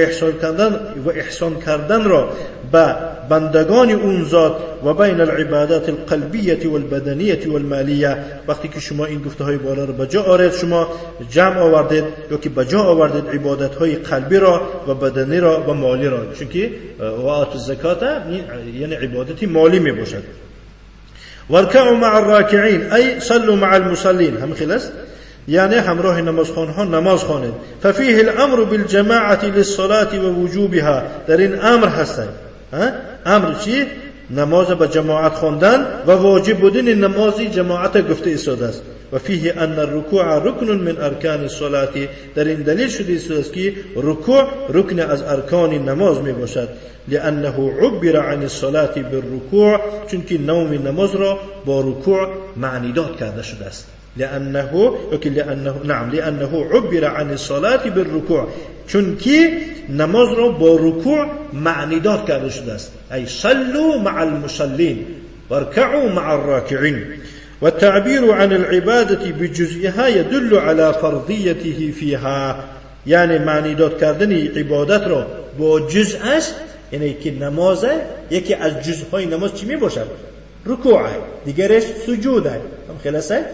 احسان کردن را به بندگان اون ذات، و بین العبادات القلبیه والبدنیه والمالیه. وقتی که شما این گفته های بالا را به جا آرید، شما جمع آوردید یا که به جا آوردید عبادت های قلبی را و بدنی را و مالی را، چونکه و آتوا الزکات یعنی عبادت مالی می باشد. واركعوا مع الراكعين أي صلوا مع المصلين، هم خلاص یعنی همراه نمازخوانها نماز خوانید. ففيه الامر بالجماعة للصلاة ووجوبها، در این امر هستند. امر چی؟ نماز به جماعت خواندن و واجب بودن نماز جماعت گفته ایستاده است. و فیه ان الرکوع رکن من ارکان الصلاة، در این دلیل شده ایستاده است که رکوع رکن از ارکان نماز می باشد. لأنه عبر عن الصلاة بالركوع، چونکه نوم نماز را با رکوع معنیداد کرده شده است. لأنه لأنه نعم لأنه عبر عن الصلاة بالركوع، چونکه نماز را با رکوع معنیدار کرده شده است. ای صلوا مع المصلين واركعوا مع الراكعين. والتعبير عن العبادة بجزئها يدل على فرضيته فيها، یعنی معنیداد کردن عبادت را با جزءش، یعنی که نماز یکی از جزءهای نماز چی می باشد؟ رکوع، دیگرش سجود. هم خلاصه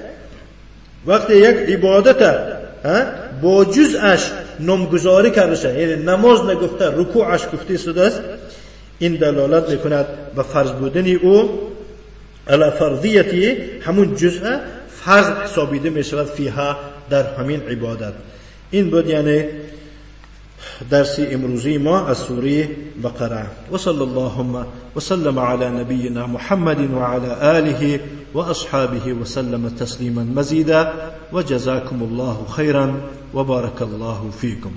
وقتی یک عبادت با جزءش نامگذاری کرده شده، یعنی نماز نگفته رکوعش گفته شده است، این دلالت میکند به فرض بودن او، علی فرضیتی، همون جزء فرض حسابیده می شود، فیها، در همین عبادت. این بود یعنی درس امروزی ما از سوره بقره. و صلی اللهم وسلم على نبينا محمد وعلى آله وأصحابه وسلم تسليما مزيدا، وجزاكم الله خيرا وبارك الله فيكم.